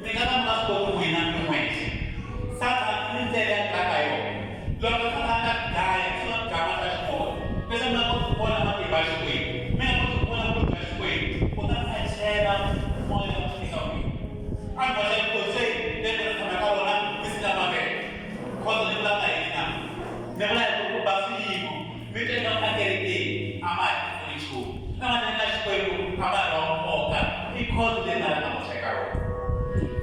Speaker 1: mi nga ka mi nga swi koti n'wina mi ri n'wexe. Sathana u ni ndlela ya dlaya ha yona. Loko Sathana a ta ku dlaya, u sungula ku dlaya mahlo ya ximoya, leswaku mi nga koti ku vona matimba ya Xikwembu, mi nga koti ku vona vukulu bya Xikwembu, kutani a chela moya eka n'wina. A mi boxa ekhombyeni leri mi nga tshama eka rona mi si na mavele. Khoto ni vulaka yini na? Ni vula hi ku ku ba swiyimo mi twa ingaku a kerekeni a ma ha pfuni nchumu. Na mahlweni ka Xikwembu a ma ri wa nkoka. I khoto leri na ri nga boxa eka rona.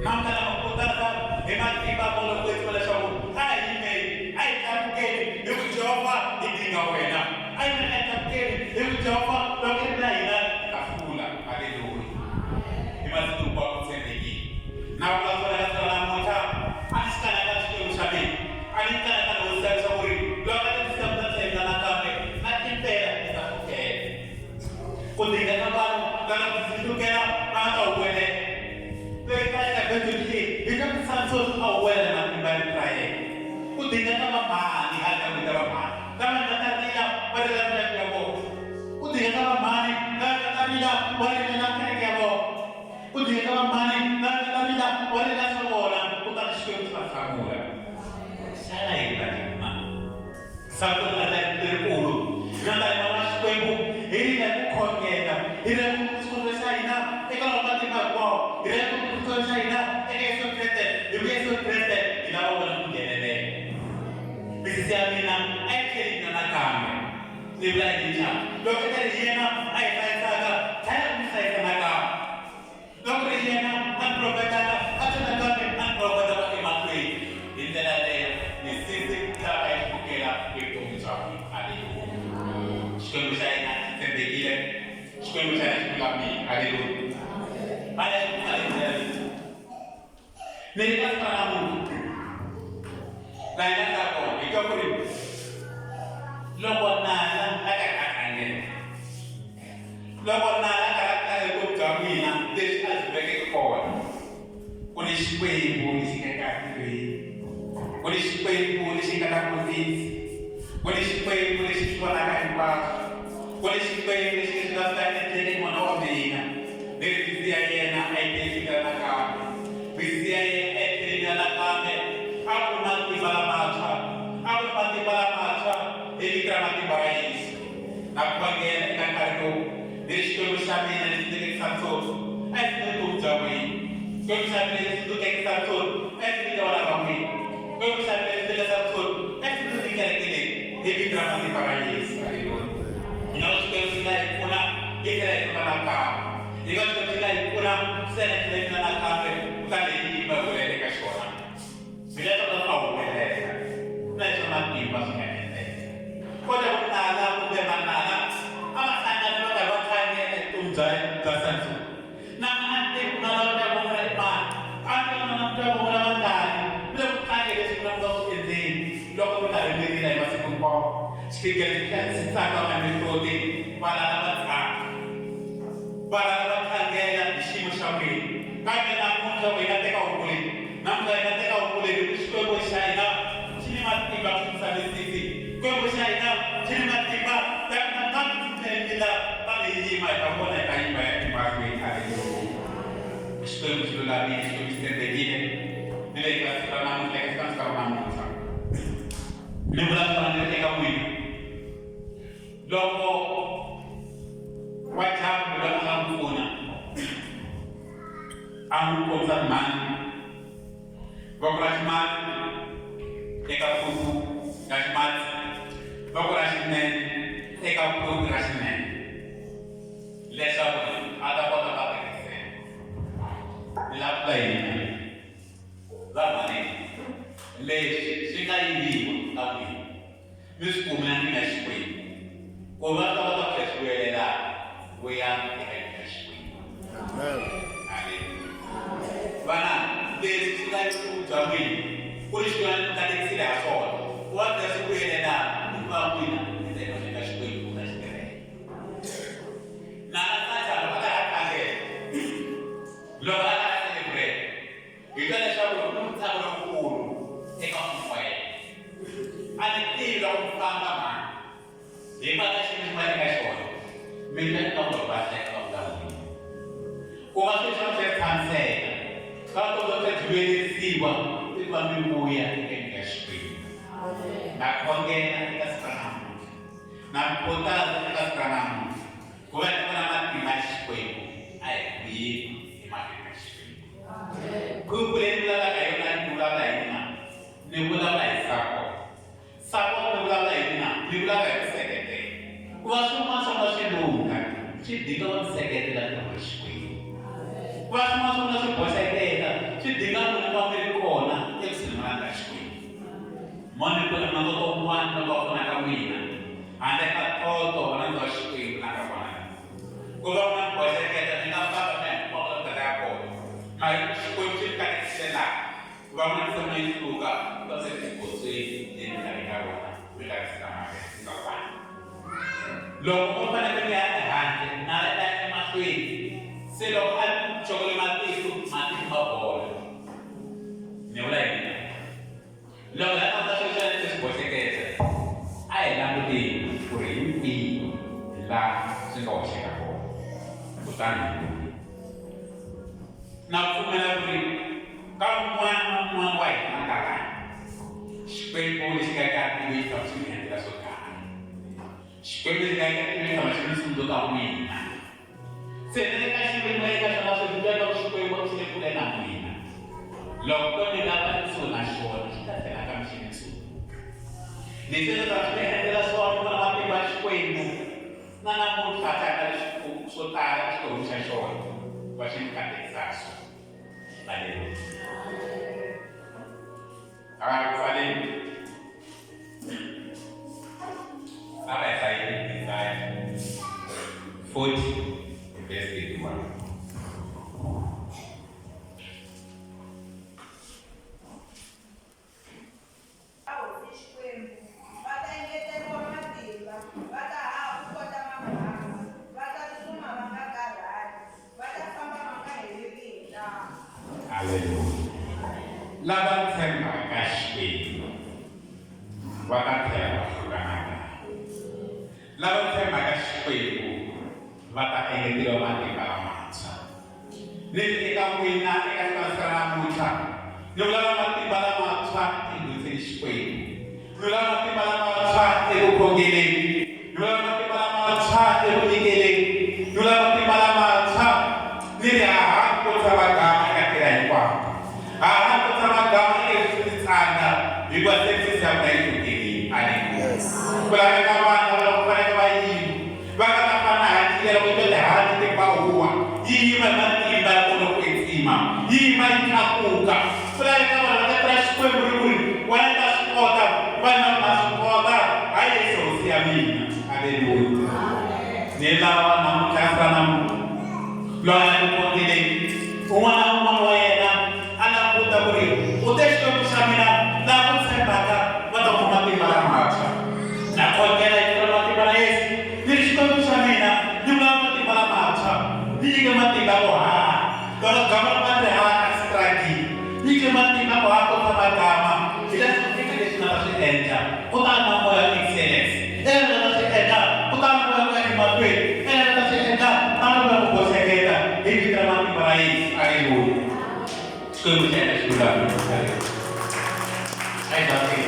Speaker 1: Namuntlha na mi khutaza hi matimba ya Moya lowo Kwetsima leswaku a hi yimeni, a hi tlakukeni hi ku Jehovha hi dinga wena. A hi yimeni a hi tlakukeni hi ku Jehovha loko i ri na hina hi ta hlula. Haleluya. Hi masiku hinkwawo u tshembekile. Na vula swona ka siku ra namuntlha, a ni xi kanakani Xikwembu xa mina. A ni yi kanakani Hosi ya leswaku ri loko a ta tisa ku ta tlhelela nakambe, na impela ndzi ta hlukela. Ku dinga ka vanhu lava ku ndzi hlukela va nga ta huwelela. Loko hi hlaya eka Bibele hi twa ku Samsoni a huwelela matimba ya rito ra yena. Ku dinga ka vamhani, hala ka vito ra vamhani, lava nga ta rila va rilela mindyangu ya vona. Ku dinga ka vamhani lava nga ta rila va rilela kereke ya vona. Ku dinga ka vamhani lava nga ta rila va rilela swa vona, kutani Xikwembu xi va hlamula. Xana hi rila yini na? Samsoni a dlaya rito lerikulu. Hina tanihi vana va Xikwembu hi rila hi ku khongela, hi rila hi ku xikhongelo xa hina eka lowa matimba hinkwawo, hi rila hi ku xikhongelo xa hina eka Yesu Kreste, hi ku Yesu Kreste hi lava wena ku nghenelela. Misisi ya mina a yi tlheli yi na nakambe. Ni vula yini xana? Loko i ri hi yena a hi hlayisaka, tlhela u n'wi hlayisa nakambe. Loko ri yena a ni profetaka, a tlhe nakambe a ni profeta va emahlweni. Hi ndlela yaleyo misisi yi ta va yi hlukela evuton'wini bya n'wina. Aleluya! Xikwembu xa hina xi tshembekile, Xikwembu xa hina xi lulamile. Aleluya! Bala yi pfala hi ndlela leyi. Ni ri ka siku ra namuntlha, laha hi nga ta kona, hi twa ku ri loko nala a karhi a tlangela, loko nala a karhi a tlangela vutomi bya n'wina leswi a byi vekeke kona, ku ni Xikwembu lexi nga ekatilweni, ku ni Xikwembu lexi nga langutisi, ku ni Xikwembu lexi swi vonaka hinkwaswo, ku ni Xikwembu lexi leswi nga swi ta endleka n'wana wa mina. Ni ri misisi ya yena a yi tlheli yi fikela nakambe. Misisi ya yena a yi tlheli yi mila nakambe. A ku ri matimba lamantshwa. A ku ri matimba lamantshwa hi vito ra matimba ra Yesu. Na khongela eka nkarhi lowu, ni ri Xikwembu xa mina lexi tsundzukeke Samsoni, a xi tsundzuke vutomi bya n'wina. Xikwembu xa mina lexi tsundzukeke Samsoni, a xi tsundzuke vana va n'wina. Xikwembu xa mina lexi tsundzukeke Samsoni, a xi tsundzuke kereke leyi hi vito ra matimba ra Yesu. Aleluya. Hi nga Xikwembu xi nga hi pfuna hi tlhela hi famba nakambe. Hi nga Xikwembu xi nga hi pfuna xi tlhela hi tlhela hi fika nakambe kutani hi yima hi huwelela eka xona. Mina swa swa humelela na hi swa matimba swi nga endleka. Kota ku nala kumbe manala a va hlangana va karhi va tlangela vutomi bya bya Samsoni. Na a ni tivi ku nala wa ndyangu wa n'wina i mani, a ni tivi na ndyangu wa n'wina vangani, mi le ku tlangeni leswi n'wina mi nga ku endleni loko mi karhi mi rila hi masiku hinkwawo. Xikhegelo xi tlhela xi tsaka va mihloti, valala va tsaka. Valala va tlangela hi xiyimo xa n'wina. Kambe namuntlha loko hi nga teka hungu leyi, namuntlha hi nga teka hungu leri ku Xikwembu xa hina xi ni matimba ku susa misisi. Xikwembu xa hina xi ni matimba ya ku nakambe xi tlhela xi la va nge yi yima hi ta vona hi ta yima hi ya emahlweni. Aleluya. Xikwembu xi lulamile, Xikwembu xi tshembekile. Ni le ka siku ra namuntlha, eka siku ra namuntlha. Ni vula swona ni ri eka n'wina. Loko wa dyambu loyi a nga n'wi pfuna a n'wi kombisa timhandzi, voko ra ximatsi eka phuphu ra ximatsi, voko ra xinene eka phuphu ra xinene, leswaku a ta kota ku va tirhisela. Ni lava ku vula yini? Vanhwaneni, leswi swi nga yiviwa ka n'wina, mi swi kumela ndlwini ya Xikwembu, ku va ta kota ku tlhela swi vuyelela vuyani eka yindlu ya Xikwembu. Haleluya. Vana, leswi swi nga yiviwa bya n'wina, ku ri Xikwembu mi katekisile ha swona, ku va tlhela swi vuyelela hikuva n'wina mi ta emahlweni ka Xikwembu ku ta xi tirhela. Nala Sathana loko a karhi a tlangela, loko a karhi a celebrate, Hi twa leswaku ku ni ntsako lowukulu eka mfumo wa yena. A ni tivi loko mi famba mhani, hi mhaka xiyimo xi nga eka xona, mi twa ingaku loko va hleka va vulavula. Ku va swilo swa swi tshamiseka, ka vutomi bya byi vuyerisiwa i ku va mi vuya eka yindlu ya Xikwembu. Na khongela eka siku ra namuntlha, na mi khutaza eka siku ra namuntlha ku va hi vona matimba ya Xikwembu, a hi vuyeni emahlweni ka Xikwembu. Phuphu leyi ni vulavulaka hi yona ni vulavula hi mina, ni vulavula hi support. Support ni vulavula hi mina, ni vulavula hi ku seketela. Ku va swin'wana swa nga swi lungha, swi dinga va mi seketela ntirho wa Xikwembu. Ku va swin'wana swa nga swi boxekeka, swi dinga n'wina va mi ri kona ekusuhi na ka Xikwembu. Moni ku na nkoka wun'wana lowu va pfunaka n'wina handle ka toto wa nandza wa Xikwembu la nga kona. Ku va n'wina mi boxeketa mi nga famba mi ya hinkwako la mi nga ta ya kona. Mara Xikwembu xi mi katekisile laha, ku va n'wina se mi suka mi va se ri ekhotsweni leri mi nga le ka rona mi nga ri mi nga kwala. Loko mo fanele mi ya ehandle nala ta ya emahlweni, se loko a cokole matihlo, matihlo ma bola. Ni vula yini? Loko hi languta swilo swa leswi swi boxekeke, a hi languteni ku ri hi kwihi laha swi nga hoxeka kona kutani hi vuya. Na pfumela ku ri ka un'wana na un'wana wa hina nga laha, Xikwembu lexi nga eka tilweni xi tshama xi mi endlela swo tala. Xikwembu lexi nga eka tilweni xi tshama xi mi tsundzuka n'wina. Se ni le ka xiyimo eka xona sweswi, ni twa ingaku Xikwembu xi le kule na n'wina. Loko ko ni lava ekusuhi na xona, xi ta tlhela kambe xi ni tsundzuka. Leswi ndzi ta swi endlela swona ku na matimba ya Xikwembu na namuntlha xa ha na leswi swo tala exikolweni xa xona va xi ni katekisa ha swona. Aleluya. A ku pfaleni. A va hi hlayeni Isaya 40 verse 31.
Speaker 2: A hosi Xikwembu, va ta engeteriwa matimba, va ta haha kukota maphanga, va ta tsutsuma va nga karhali, va ta famba va nga heleli hi ntamu.
Speaker 1: Aleluya. Lava tshembaka Xikwembu va ta tlhela va hlula nakambe. Lava tshembaka Xikwembu va ta engeteriwa matimba lamantshwa. Ni ri eka n'wina eka siku ra namuntlha, ni vulavula matimba lamantshwa eku Xikwembu. Ni vulavula matimba lamantshwa eku khongeleni. Ni vulavula matimba lamantshwa eku nyikeleni. Ni vulavula matimba lamantshwa ni ri hahani ko tshama gama eka tela hinkwato. Hahani ko tshama gama eka leswi swi tsandza hikuva service ya mina yi hlukile. Aleluya. Ku laveka vana lava faneleke va yima va nga ta fana na hanci liya loko yi twa tihanci ti ba huwa yi yima hi matimba ya kona ku kwetsima yi yima yi tlakuka. Ku laveka vanhu va ta tirha Xikwembu ri ku ri wena ta swi kota vana va swi kota ha Yesu hosi ya mina. Aleluya. Ni lava namuntlha ka siku ra namuntlha loyi a ku khongeleni un'wana na un'wana wa yena a languta ku ri u te Xikwembu xa mina lava ku tshembaka va ta kuma matimba lamantshwa. Na khongela hi vito ra matimba ra Yesu ni ri Xikwembu xa mina ni vulavula matimba lamantshwa ni nyike matimba yo haha loko gama ra. ku ta na moya excellence. Ena nga ta swi endla ku ta na moya ku ya emahlweni. Ena nga ta swi endla ta na moya ku boxeketa hi vito ra matimba ra Yesu. Aleluya. Xikwembu xa hina xi lulamile. Aleluya. A hi dzuneni.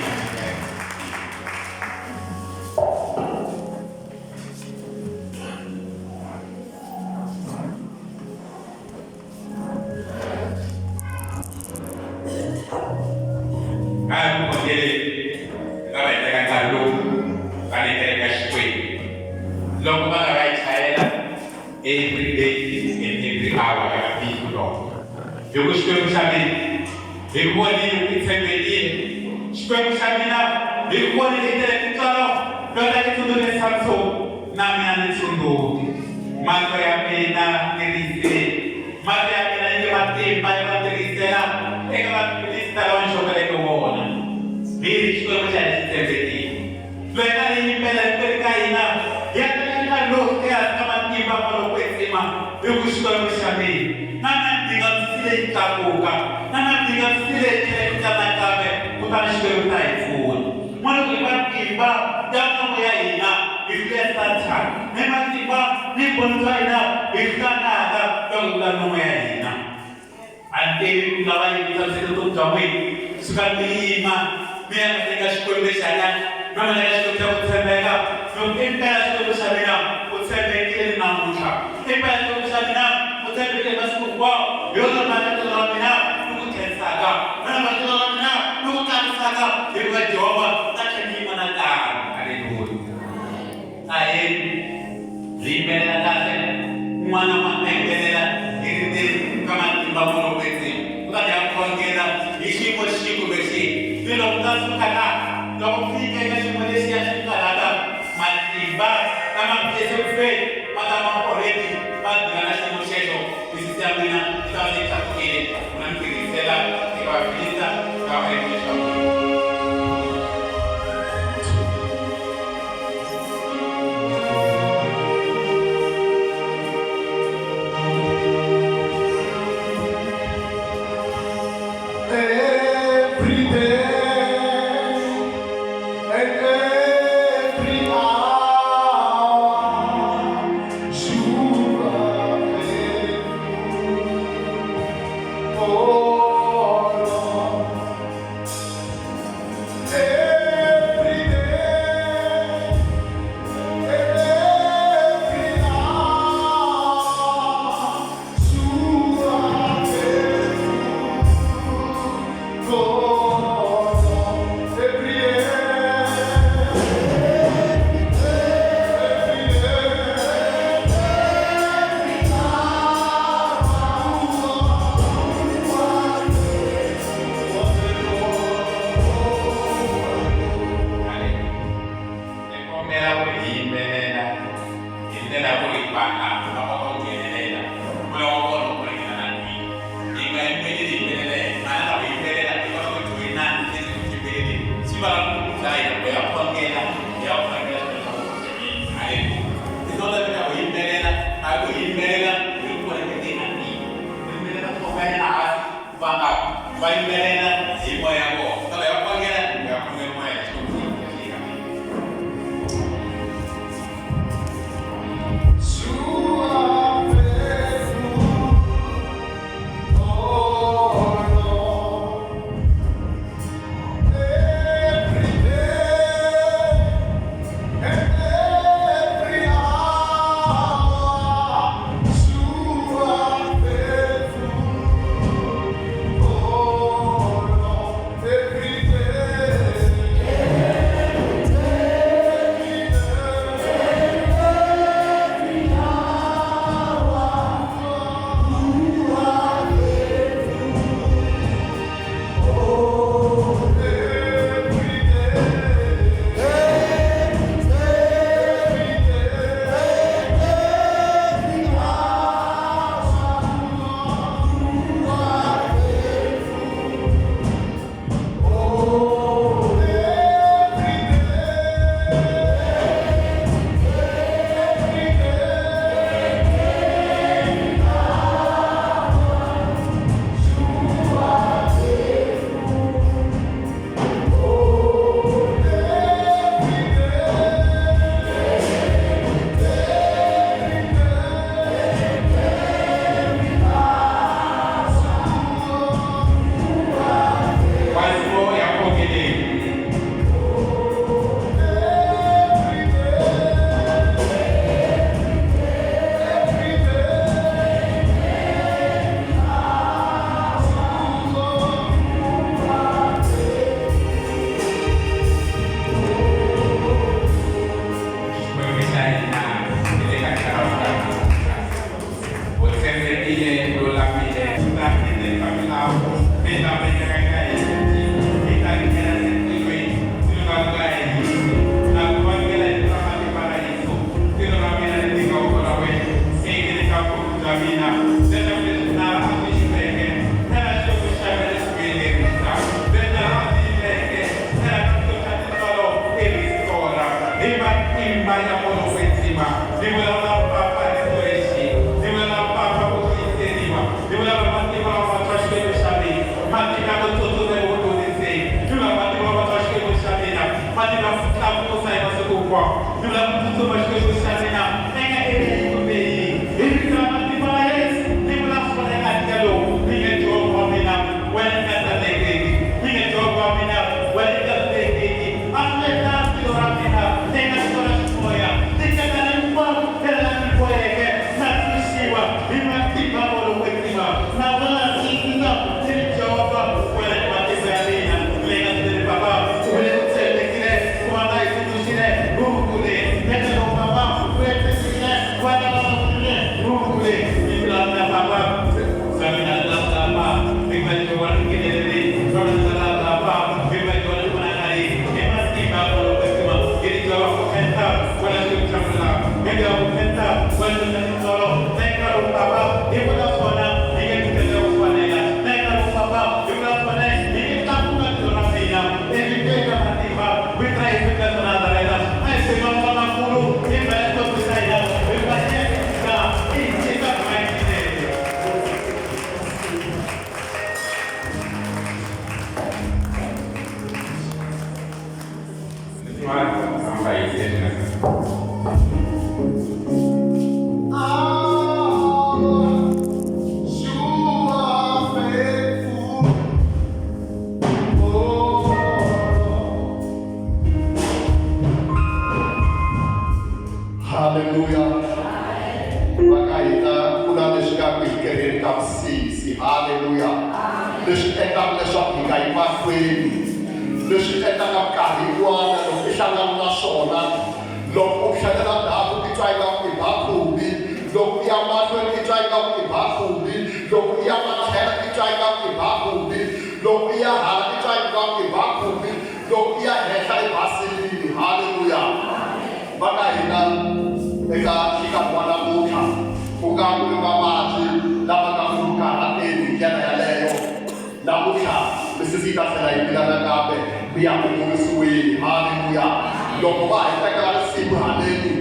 Speaker 1: A hi ku khongeleni hi ta va hi teka nkarhi lowu va ni eka Xikwembu. Loko va nga va yi chayela every day and every hour ya tiko loko hi ku Xikwembu xa mina hi ku vonile ku tshembekile Xikwembu xa mina hi ku vonile hi tele tintswalo loko a ti tsundzuke Samson na mina ni tsundzuke mahlo ya mina ni risile mahlo ya mina yi nge matimba ya va tirhisela eka Vafilista lava ni xokeleke wona hi ri Xikwembu xa hina xi tshembekile loyi a yi yimbela hinkwerhu ka hina hi ya teka nkarhi lowu ehansi ka matimba ma lowo kwetsima hi ku Xikwembu xa mina na mina ni dinga misisi leyi tlakuka na mina ni dinga misisi leyi tlhela yi tlula nakambe kutani Xikwembu ta hi pfuna n'wana ku hi matimba ya nomo ya hina hi hlula Sathana ni matimba ni vumbhoni bya hina hi hlula nala loko hi vula nomo ya hina. A ni tivi ku nga va yini tshamiseke vutomi bya n'wina. Sukani mi yima mi ya mahlweni ka Xikwembu lexi hanyaka, mi ya mahlweni ka Xikwembu xa ku tshembeka. Loko impela Xikwembu xa mina u tshembekile ni namuntlha, impela Xikwembu xa mina u tshembekile masiku hinkwawo, hi yona mhaka tolo ra mina ni ku khensaka, hi yona mhaka tolo ra mina ni ku tlakusaka, hikuva Jehovha ta tlhela ni yima nakambe. Aleluya! Ahee, hi yimbelela kahle, un'wana na un'wana a yimbelela hi rindzeni ka matimba mo lowo kwetsima. Kutani ya khongela hi xiyimo xihi kumbe xihi. Ni loko ta suka la, loko fika eka xiyimo lexiya xi kalaka matimba lama esekufeni ma ta ma already ma dila na xiyimo xexo, misisi ya n'wina yi ta va se yi tlakukile, n'wina mi tirhisela eka Vafilista lava va endlile leswaku.
Speaker 3: Every day and every hour, you are faithful, oh Lord. Every day and every hour, you are faithful, oh Lord. Every day, every day,
Speaker 1: Ni kombela ku hi yimbelela hi ndlela ya ku ri vanhu va kota ku nghenelela moya wa vona wu ringana na hina. Hi nga yimbeleli hi yimbelela hi mhana na ku yimbelela hi kota ku joyina leswi ku yimbeleleni swi va ku bya hina ku ya khongela hi ya khongela swilo swa ku haleluya. Ti ta ku yimbelela a ku yimbelela hi ku connect na tiko. Yimbelela ku khongela hansi va nga va yimbelela hi moya wa vona. Kambe ya khongela ya khongela moya hi Xikwembu xi hi
Speaker 3: You are faithful, oh Lord. Every day and every hour, you are faithful, oh
Speaker 1: hlayisa milawu leyi ta vekaka eka hina hi ta nghena etilweni tilo ra nga hisi na ku vangela hi ra matimba ra Yesu tilo ra mina leri nga voko ra wena endzeni ka vutomi bya mina leswaku leswi na a swi xiveke tlhela Xikwembu xa mina xi vuyelerisa leswi a swi yimeke tlhela ka vutomi bya tintswalo i restore hi matimba ya moya wo kwetsima ni vulavula papa restoration ni vulavula papa ku vuyiseriwa ni vulavula matimba wa vatswa Xikwembu xa mina matimba ya ku tsutsume ku dyondziseni ni vulavula matimba wa vatswa Xikwembu xa mina matimba ya ku tlakusa hi masiku hinkwawo ni vulavula ku tsutsuma Xikwembu xa mina eka area kumbe yihi hi vito ra matimba ya Yesu ni vula swona eka nkarhi lowu ni nge Jehovha wa mina wena ni nga tsandzekeki ni nge Jehovha wa mina wena ni nga tsandzekeki a swi endla tilo ra mina eka tiko ra ximoya tinkatana hinkwako tlhela ni boheke na tshunxiwa hi matimba mo lowo kwetsima na vona tiyisisa ni ri Jehovha wena ni matimba ya mina leyi nga swinene papa u vule u tshembekile ku va nga yi tsundzuxile buku leyi ende loko papa u tshembekile va ta va va buku leyi yi vulavula papa swa mina vulavula hikuva Jehovha ri nghenelerile swa mina vulavula hikuva Jehovha ri vonakale hi matimba mo lowo kwetsima hi ri Jehovha ku khensa wena Xikwembu xa mina hi Jehovha ku khensa wena Xikwembu xa tintswalo na nkarhi lowu papa hi vula swona hi nge tshikele ku fanela na nkarhi lowu papa hi vula swona hi nge tlakuka tilo ra mina evitweni ra matimba vito ra Yesu Kreste wa Nazareta a hi swi makulu hi ba Xikwembu xa hina hikuva xi ya fika i Jesus mighty name. Famba hi
Speaker 3: You are faithful, oh Hallelujah. Va ka hina ku na leswi nga ku hi kereni ka misisi. Hallelujah. Leswi endlaka leswaku hi nga yi mahlweni. Leswi endlaka minkarhi yin'wana loko i hlangana na swona loko u tlhelela ndzhaku i twa ingaku i ba khumbi loko u ya mahlweni i twa ingaku i ba khumbi loko u ya matlhelo i twa ingaku i ba khumbi loko u ya hala i twa ingaku i ba khumbi loko u ya henhla i basilini. Hallelujah. Va ka hina eka xikarhi wa namuntlha ku nga ku ri mavabyi lama nga ku karhateni hi ndlela yaleyo namuntlha misisi yi ta tlhela yi mila nakambe mi ya ku horisiweni. Hallelujah. Loko va hi teka risimu haleni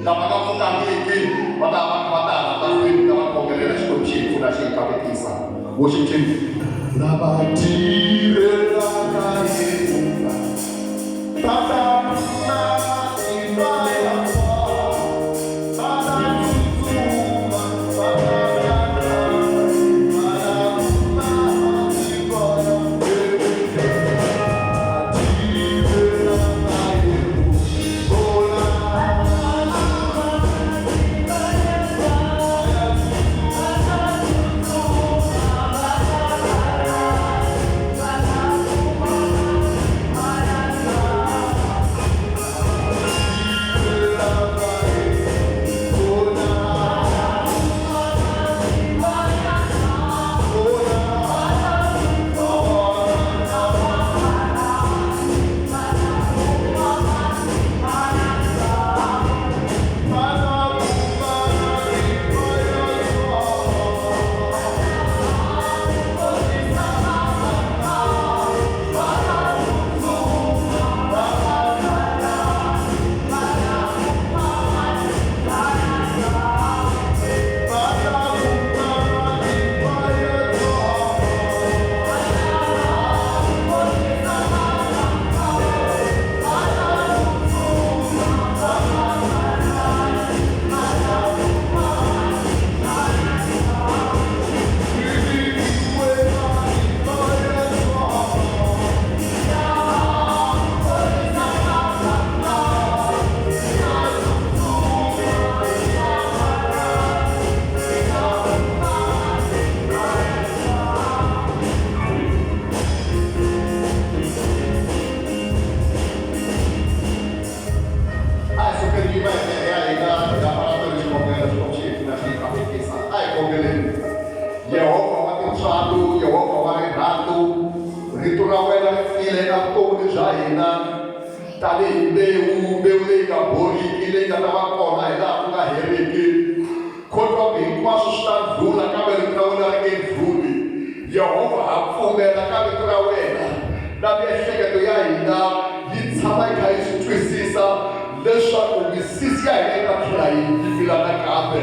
Speaker 3: lava nga pfukangiki va ta va va ta hala mahlweni ta va khongelela Xikwembu xi hi pfuna xi hi katekisa. Worship team. Lava tirhelaka Yehovha va ta matimba ya vona va ta tsutsuma va ta va ta matimba ya tirhelaka Yehovha. wena ri tiyile evuton'wini bya hina tanihi mbewu, mbewu leyi nga boriki leyi nga ta va kona hi laha ku nga heriki. Kholwa ku hinkwaswo swi ta ndlhula kambe rito ra wena ri nge ndlhuli. Yehovha ha pfumela ka rito ra wena na miehleketo ya hina yi tshama yi kha yi swi twisisa leswaku misisi ya hina yi ta tlhela yi yi mila nakambe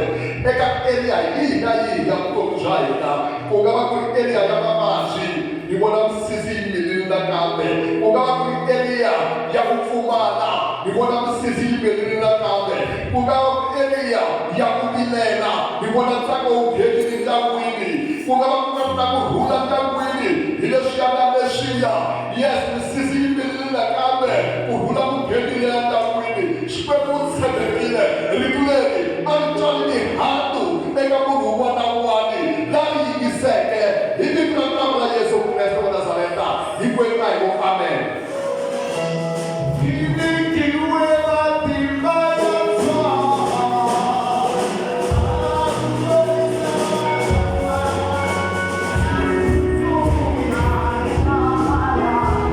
Speaker 3: eka area yihi na yihi ya vutomi bya hina. Ku nga va ku ri area ya mavabyi, hi vona misisi yi milile nakambe. Ku nga va ku ri area ya ku pfumala, hi vona misisi yi milile nakambe. Ku nga va ku ri area ya ku vilela, hi vona ntsako wu nghenile ndyangwini. Ku nga va ku nga ri na ku rhula ndyangwini, hi leswiya na leswiya. Yes, misisi yi milile nakambe, ku rhula ku nghenile endyangwini. Xikwembu u tshembekile. Rito leri a ri tswali mihandzu eka munhu un'wana na un'wana la ri yingiseke. Hi vito ra ntamu ra Yesu Kreste wa Nazareta, hinkwenu.